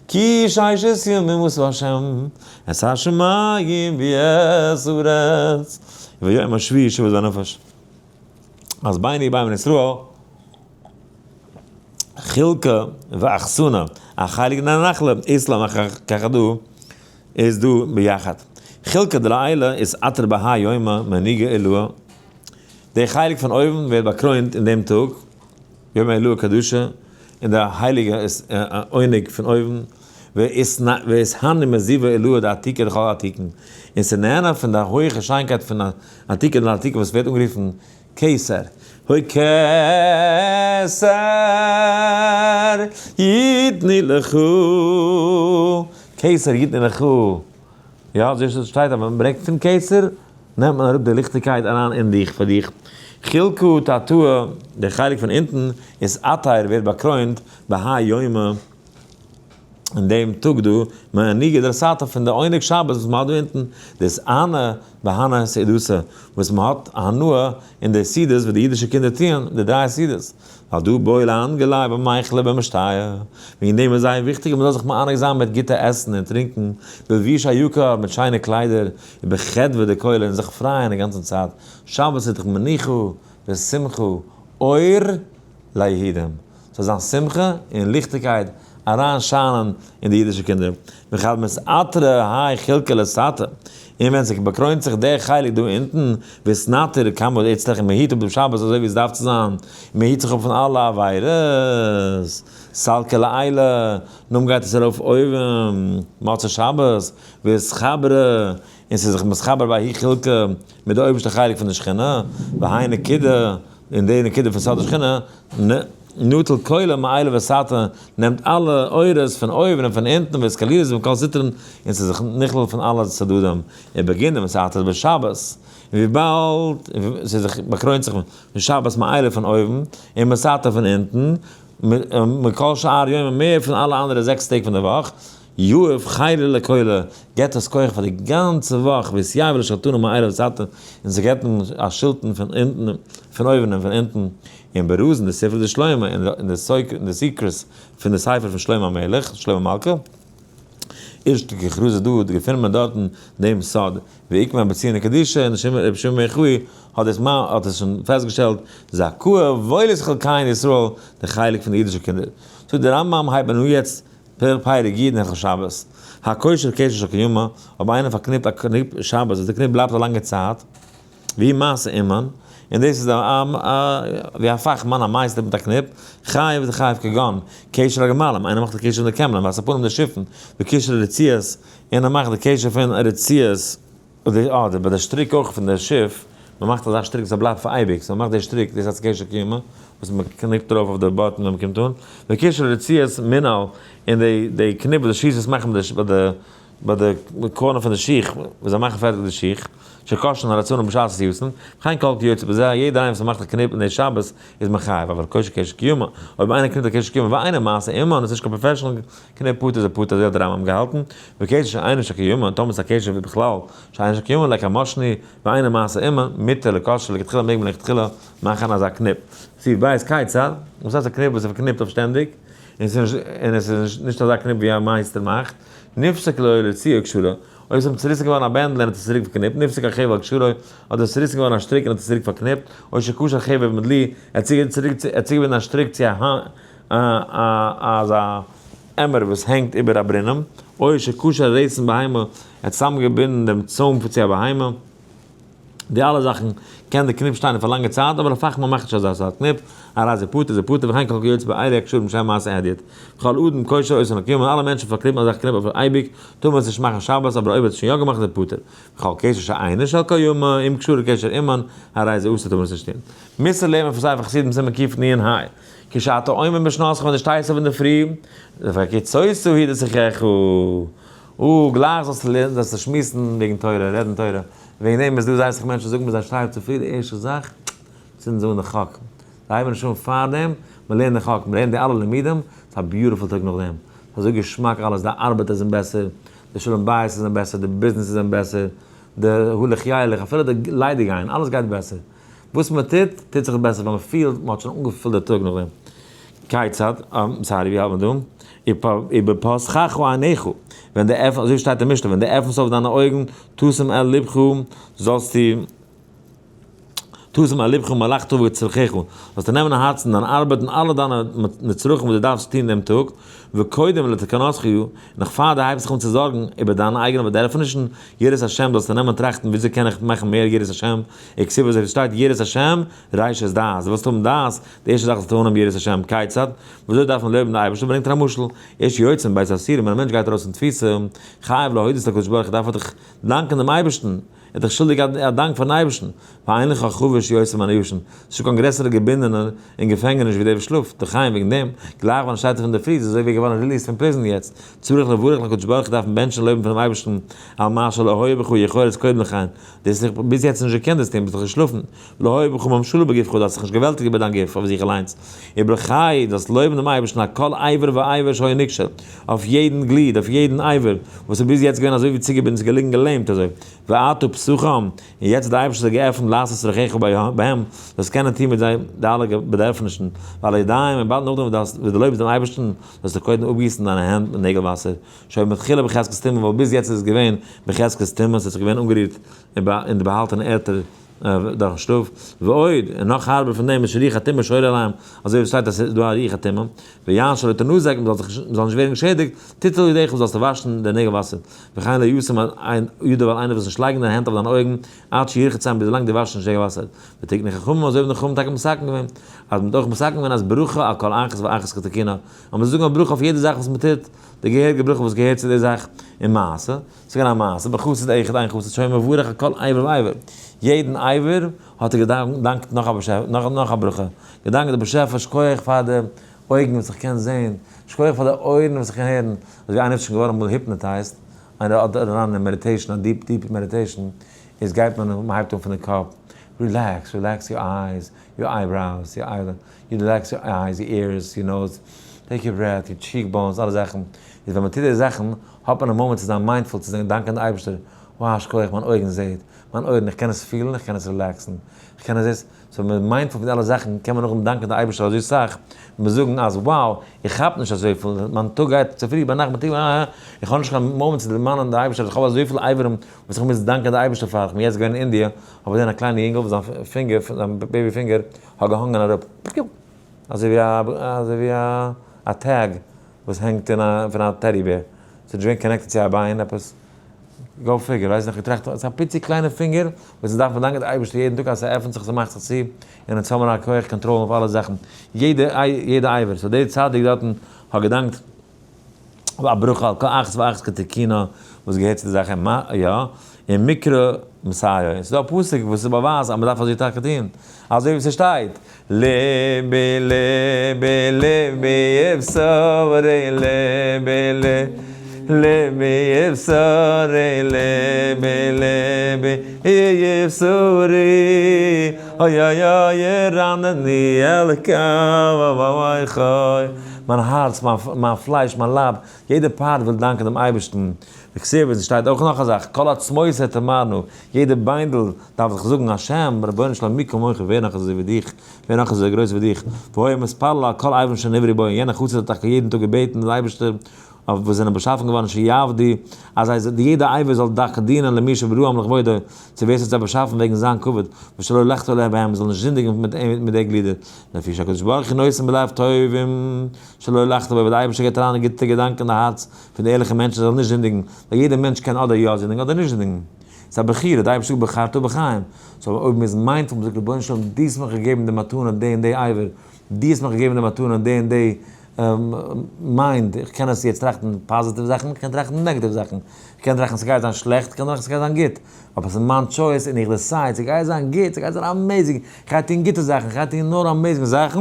כי ששת ימים עשה השם את השמים ואת הארץ וביום השביעי שבת ונפש אז ביני ובין בני ישראל חולקא ואחסנא, א חלק אין א נחלה, אית לן כחדא איז דא ביחד. חולקא דלעילא אתעטר בהאי יומא מענוגא עילאה, די חלק פון אויבן ווערט באקרוינט אין דעם טאג, יומא עילאה קדושה, אין די הייליגע עונג פון אויבן, ואתהני מזיוא עילאה דעתיקא דכל עתיקין, און ס'נהנה פון די הויכע שיינקייט פון עתיקא דלעתיקא וואס ווערט אנגערופן כתר, הוי כתר יתנו לך, כתר יתנו לך, יא אזוי שטייט אז ווען מען ברענגט פון כתר נעמט מען אראפ די ליכטיגקייט אריין אין דיך פאר דיך, חולקא תתאה, דער חלק פון אונטן אתעטר ווערט באקרוינט בהאי יומא. אין דעם טאג דא, מענוגא דלתתא פון די עונג שבת וואס מען האט דא אונטן, דאתעני בהני סעודתא, וואס מען האט הנאה אין די סעודות וואס די אידישע קינדער טוען, די דריי סעודות, ווייל דא בעי לענגא ליה במיכלא ובמשתיא, וועגן דעם איז זייער וויכטיג אז מען זאל זיך מענג זיין מיט גוטע עסן און טרינקען, בלבושי יקר, מיט שיינע קליידער, ובחדוה דכולא, און זיך פרייען די גאנצע צייט, שבת איז דאך מנוחה ושמחה, אור ליהודים. זאל זיין שמחה און ליכטיגקייט אריין שיינען אין די אידישע קינדער, וכד מתעטרא האי חולקא לתתא, און ווען ס'באקרוינט זיך דער חלק דא אונטן, ואתנטר כמה דאצטריך און מ'היט אפ דעם שבת אזוי ווי עס דארף צו זיין, און מ'היט זיך אפ פון אלע עבירות, סלקא לעילא, נאכדעם גייט עס ארויף אויבן, מוצאי שבת, ואתחברא, און ס'איז זיך מתחבר בההוא חולקא מיט די אויבערשטע חלק פון די שכינה, והאי נקודה, און די נקודה פון סוד השכינה, נוטל כולא מעילא ותתא, נעמט אלע אורות פון אויבן און פון אונטן ואתכלילת מכל סטרין, און ס'איז זיך נכלל פון אלע צדדים, ובגין דמתעטרת בשבת, און וויבאלד ס'איז זיך באקרוינט זיך פון שבת מעילא פון אויבן, און מתתא פון אונטן, מכל שאר יומין מער פון אלע אנדערע זעקס טעג פון די וואך. יהב חילא לכולא, געבט עס כח פאר די גאנצע וואך, ואתיהיב לשלטנא מעילא ותתא, און ס'געבט אים א שלטון פון אונטן, פון אויבן און פון אונטן, און ברזין דספרא דשלמה, און די secrets פון די ספר פון שלמה המלך, שלמה מלכא, אישתכח רזא דא, געפינט מען דארטן דעם סוד, ואיקמע בציון קדישא, און רבי שמעון בן יוחאי האט דאס האט עס שוין פעסטגעשטעלט, זכאה וואויל איז חלקיהן ישראל, די חלק פון די אידישע קינדער. זאגט דער רמב ם הייבט מען אן יעצט פרק י אין הלכות שבת, הקושר קשר של קיימא, אויב איינער פארקניפט א קניפ שבת וואס די קניפ בלייבט א לאנגע צייט, ווי מעשה אומן, און דאס איז א ווי א פאכמאן א מייסטער מיט א קניפ, חייב איז חייב כגון, קשר הגמלים, איינער מאכט א קשר פון די קעמלען, והספנים די שיפן, וקשר הרצועות, איינער מאכט די קשר פון רצועות, אדער ביי די שטריק אויך פון די שיף, מען מאכט אזא שטריק וואס בלייבט פאר אייביג, so מען מאכט די שטריק, דאס הייסט קשר קיימא, וואס מען קניפט ארויף אויף די באטן ווען מען קומט אן, וקשר רצועות מנעל, און די די קניפ וואס די שיסערס מאכן ביי די ביי די corner פון די שיך, וואס זיי מאכן פערטיג די שיך, שקושרין הרצועה בשעת עשייתן, וכן כל כיוצא בזה, יעדער איינער וואס מאכט א קניפ אין די שבת איז מחייב, אבל קושר קשר קיימא, אויב איינער קניפט א קשר קיימא ואינו מעשה אומן, איז נישט קיין professional קניפ פטור איז ער פטור אזוי האט דער רמב ם געהאלטן, וקשר שאינו של קיימא, טאמער ס'איז א קשר ווי בכלל שאינו של קיימא like א משני ואינו מעשה אומן, מותר לקושרו לכתחילה מעג מען לכתחילה מאכן אזא קניפ. סעיף ב' כיצד, וואס הייסט א קניפ וואס איז פארקניפט אויף שטענדיג, און עס איז נישט אזא קניפ ווי א מייסטער מאכט, נפסק לו רצועה וקשרה, אויב עס איז צוריסן געווארן א בענדל און האט עס צוריק פארקניפט, נפסק החבל וקשרו, אדער עס איז צוריסן געווארן א שטריק און האט עס צוריק פארקניפט, או שקשר חבל במדלי, ער האט צוגעבינדן א שטריק צו א אזא עמער וואס הענגט איבער א ברונעם, או שקשר רסן בהמה, ער האט צוזאמגעבינדן דעם צוים צו א בהמה. די אלע זאכן קען די קניפ שטיין פאר לאנגע צייט, אבער א פאכמאן מאכט נישט אזא סארט קניפ, הרי זה פטור זה פטור וכן כל כיוצא באלה הקשרים שאין מעשה הדיוט. כל אדם קושר אותן לקיומן, אלע מענטשן פארקניפן אזא קניפ אויף אייביג, טאר מען עס נישט מאכן שבת, אבער אויב האט עס שוין יא געמאכט איז ער פטור. וכל קשר שאינו של קיימא, אם קשרו קשר אומן, הרי זה אסור טאר מען עס נישט טון. מוסר לערנט מען פון ספר חסידים סימן קנ"ה, כשאתה עומד משנתך ווען דו שטייסט אויף אינדערפרי, והקיצות הוא דשיחך. או, גלייך זאלסטו לערנען, זאלסטו שמועסן וועגן תורה, רעדן תורה. וועגן דעם איז דא זייער אסאך מענטשן זאגן מיר זיי שטייען אויף צופרי די ערשטע זאך, צינדן זיי אן די חק. זיי הייבן נישט אן פארדעם, מען לערנט די חק, מען לערנט די אלע לימודים, ס'איז א beautiful טאג נאכדעם. ס'איז אזוי געשמאק אלעס, די ארבעט איז אים בעסער, די שלום בית איז אים בעסער, די ביזנעס איז אים בעסער, די הלוך ילך, אפילו די ליידיג גיין, אלעס גייט בעסער. וואס מען טוט, טוט זיך בעסער ווייל מען פילט מען האט שוין אנגעפילט די טאג נאכדעם. כיצד? Sorry, ווי האלט מען דא? ובפתחך עיניך, ווען דו עפענסט, אזוי שטייט אין משלי, ווען דו עפנסט אויף דיינע אויגן, תשים אל לבך, זאלסטו, תשים אל לבך מלאכתך וצרכיך, זאלסטו נעמען אין הארצן דיין ארבעט און אלע דיינע נצרכים וואס דו דארפסט טון דעם טאג, וקודם לתקנתך, און נאך פאר דו הייבסט זיך אן צו זארגן איבער דיינע אייגענע באדערפענישן, יראת השם, זאלסטו נעמען טראכטן, וויאזוי קען איך מאכן מער יראת השם, וכתיב אזוי ווי ס'שטייט יראת השם, ראשית דעת, דו ווילסט האבן דעת, די ערשטע זאך זאלסטו אנהויבן יראת השם, כיצד? וויאזוי דארף מען לויבן די אייבערשטער, ברענגט ער א משל, איש יוצא מבית האסורים, ווען א מענטש גייט ארויס פון תפיסה, חייב להודות לקדוש ברוך הוא, דארף ער דאך דאנקען דעם אייבערשטן, ער איז דאך שולדיג א דאנק פארן אייבערשטן, ואין לך חבוש יותר מן הישן, ס'איז נישטא קיין גרעסערע געבינדענער אין געפענגעניש ווי דער וואס שלאפט, דכן וועגן דעם, גלייך ווען ער שטייט אויף אינדערפרי איז אזוי ווי ער געווארן released פון prison יעצט, צריך לברך לקדוש ברוך הוא דארף מען בענטשן און לויבן פונעם אייבערשטן על מה שלא היה בך יכולת קודם לכן, דו האסט זיך ביז יעצט נישט געקענט דאס טון, ביסט דאך געשלאפן, לא היה בך ממשלה בגופך, דו האסט זיך נישט געוועלטיגט איבער דיין גוף אויף זיך אליינס, וברכהו, דו זאלסט לויבן דעם אייבערשטן על כל אבר ואבר שהיה נקשר, אויף יעדן גליד, אויף יעדן אבר, וואס איז ביז יעצט געווען אזוי ווי צוגעבינדן, ס'איז געליגן געלעמט אזוי, ועתה פתחם, און יעצט האט דער אייבערשטער זיי געעפנט לעשות צרכיך בהם, זאלסט קענען טון מיט זיי די אלע באדערפענישן, ועל הידיים, און באלד נאכדעם וואס דו לויבסט דעם אייבערשטן, זאלסטו קודם אפגיסן דיינע הענט מיט נעגל וואסער, שהיו מתחילה בחזקת טומאה, ווייל ביז יעצט איז עס געווען בחזקת טומאה, ס'האט זיך געווען אנגערירט אין די באהאלטענע ערטער דורכן שלאף, ועוד, און נאך הארבער פון דעם איז שרוח הטומאה שורה עליהם, אזוי ווי ס'שטייט אז ס'איז דא א רוח הטומאה, ויען שלא תנזק, מ'זאל זיך נישט, מ'זאל נישט ווערן געשעדיגט, תיטול ידיך זאלסטו וואשן די נעגל וואסער, וכן לא ישים ידו ווייל איינער וואס נישט לייגן דיינע הענט אויף דיינע אויגן, עד שירחצם ביז ווילאנג דו וואשסט נישט נעגל וואסער. ותקנו חכמים אזוי האבן די חכמים טאקע מתקן געווען, אז מ'האט אויך מתקן געווען אז ברכה על כל אחת ואחת כתיקונה, אז מ'זאל זאגן א ברכה אויף יעדע זאך וואס מ'טוט, די געהעריגע ברכה וואס געהערט צו די זאך, און מעשה, ס'איז געווען א מעשה, בחסיד אחד איין חסיד שהיה מברך על כל אבר ואבר, יעדן אבר האט ער געדאנקט נאך א נאך א ברכה, געדאנקט די באשעפער שכוח פאר די אויגן וואס איך קען זען, שכוח פאר די אויערן וואס איך קען הערן, אזוי ווי איינער איז שוין געווארן אמאל hypnotized, איינער האט אריין אין meditation, א deep deep meditation, איז גייט מען, מען הייבט אן פון די קאפ, relax, relax your eyes, your eyebrows, your eyelid, you relax your eyes, your ears, your nose. Take your breath, your cheek bones, אלע זאכן. איז ווען מען טוט די זאכן, האט מען א מאמענט צו זיין mindful, צו דאנקען די אייבערשטער, wow, שכוח, מיין אויגן זעהט, מיין אויערן, איך קען עס פילן, איך קען עס relax ן, איך קען עס דאס, so ווען מ'איז mindful פון די אלע זאכן, קען מען נאכדעם דאנקען די אייבערשטער אזוי סאך, און מיר זאגן אז wow, איך כאפ נישט אזויפיל, מיין טאג גייט צופרי, ביינאכט, מיטאג, אה, איך האב נישט קיין מאמענט צו דערמאנען די אייבערשטער אז איך האב אזויפיל אברים וואס איך מוז דאנקען די אייבערשטער פאר, איך בין יעצט געווען אין אינדיע, האב איך געזען א קליינע יונגל וואס זיין פינגער, זיין baby פינגער, האט געהאנגען אראפ, פיו! אזוי ווי א, אזוי ווי א א tag וואס הענגט אין א, פון א teddy bear, ס'איז נישט געווען connected צו א ביין עפעס, go figure, ווייסט נאך געטראכט, ס'איז א פיצי קליינע פינגער וואס אונז דארפן דאנקען די אייבערשטער יעדן טאג אז ס'עפנט זיך ס'מאכט זיך צו, און אונז האבן א כח קאנטראל אויף אלע זאכן, יעדע יעדע אבר, so דער צדיק דארטן האט געדאנקט א ברכה על כל אחת ואחת כתיקונה וואס געהערט צו די זאך, יא, און מקרא מסייע, און ס'איז דא א פסוק וואס איז באווייז אז מ'דארף אזוי טאקע טון, אזוי ווי ס'שטייט, לבי לבי לבי יבשרי לבי לבי יבשרי לבי לבי יבשרי אוי אוי אוי רנני אלקי אוי חי מיין הארץ, מיין פלייש, מיין לייב, יעדע part וויל דאנקען דעם אייבערשטן, וכתיב עס שטייט אויך נאך א זאך, כל עצמותי תאמרנה, יעדע ביינדל דארף זיך זאגן השם, רבונו של עולם מי כמוך, ווער נאך איז אזוי ווי דיך, ווער נאך איז אזוי גרויס ווי דיך, והיה מתפלל על כל איברים שנבראו בו, און יענער חסיד האט טאקע יעדן טאג געבעטן דעם אייבערשטער אויף וואס זענען באשאפן געווארן שיעבדו, אז זיי יעדע אבר זאל דאך דינען למי שבראם לכבודו, צו ווער ס'האט זיי באשאפן וועגן זיין כבוד, ושלא לחטוא בהם, מ'זאל נישט זינדיגן מיט די גלידער, לפי שהקדוש ברוך הוא נותן בלב טובים שלא לחטוא בו, ווייל דער אייבערשטער געבט אריין גוטע געדאנקען אין די הארץ פון די ערליכע מענטשן זיי זאלן נישט זינדיגן, ווייל יעדער מענטש קען אדער יא זינדיגן אדער נישט זינדיגן, ס'איז א בחירה, דער אייבערשטער זאגט בחרת בחיים, so אויב מ'איז mindful, מ'זאגט רבונו של עולם דו האסט מיך געגעבן די מתנה די און די אבר, דו האסט מיך געגעבן די מתנה די און די mind, איך קען עס יעצט טראכטן פאזיטיוו זאכן, איך קען טראכטן נעגאטיוו זאכן, איך קען טראכטן ס'גייט זיין שלעכט, איך קען טראכטן ס'גייט זיין גוט, אבער ס'איז מיין choice און איך decide ס'גייט זיין גוט, ס'גייט זיין amazing, איך גיי טון גוטע זאכן, איך גיי טון נאר amazing זאכן,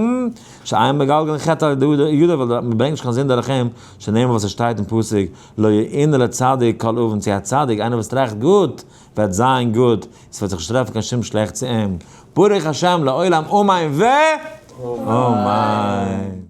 שאין מגלגלין חטא על ידו, ווייל מ'ברענגט נישט קיין זינד דורך אים, שנאמר וואס עס שטייט אין פסוק, לא יאונה לצדיק כל און, צו א צדיק, איינער וואס טראכט גוט, וועט זיין גוט, עס וועט זיך נישט טרעפן קיין שום שלעכטס צו אים, ברוך השם לעולם אמן ואמן.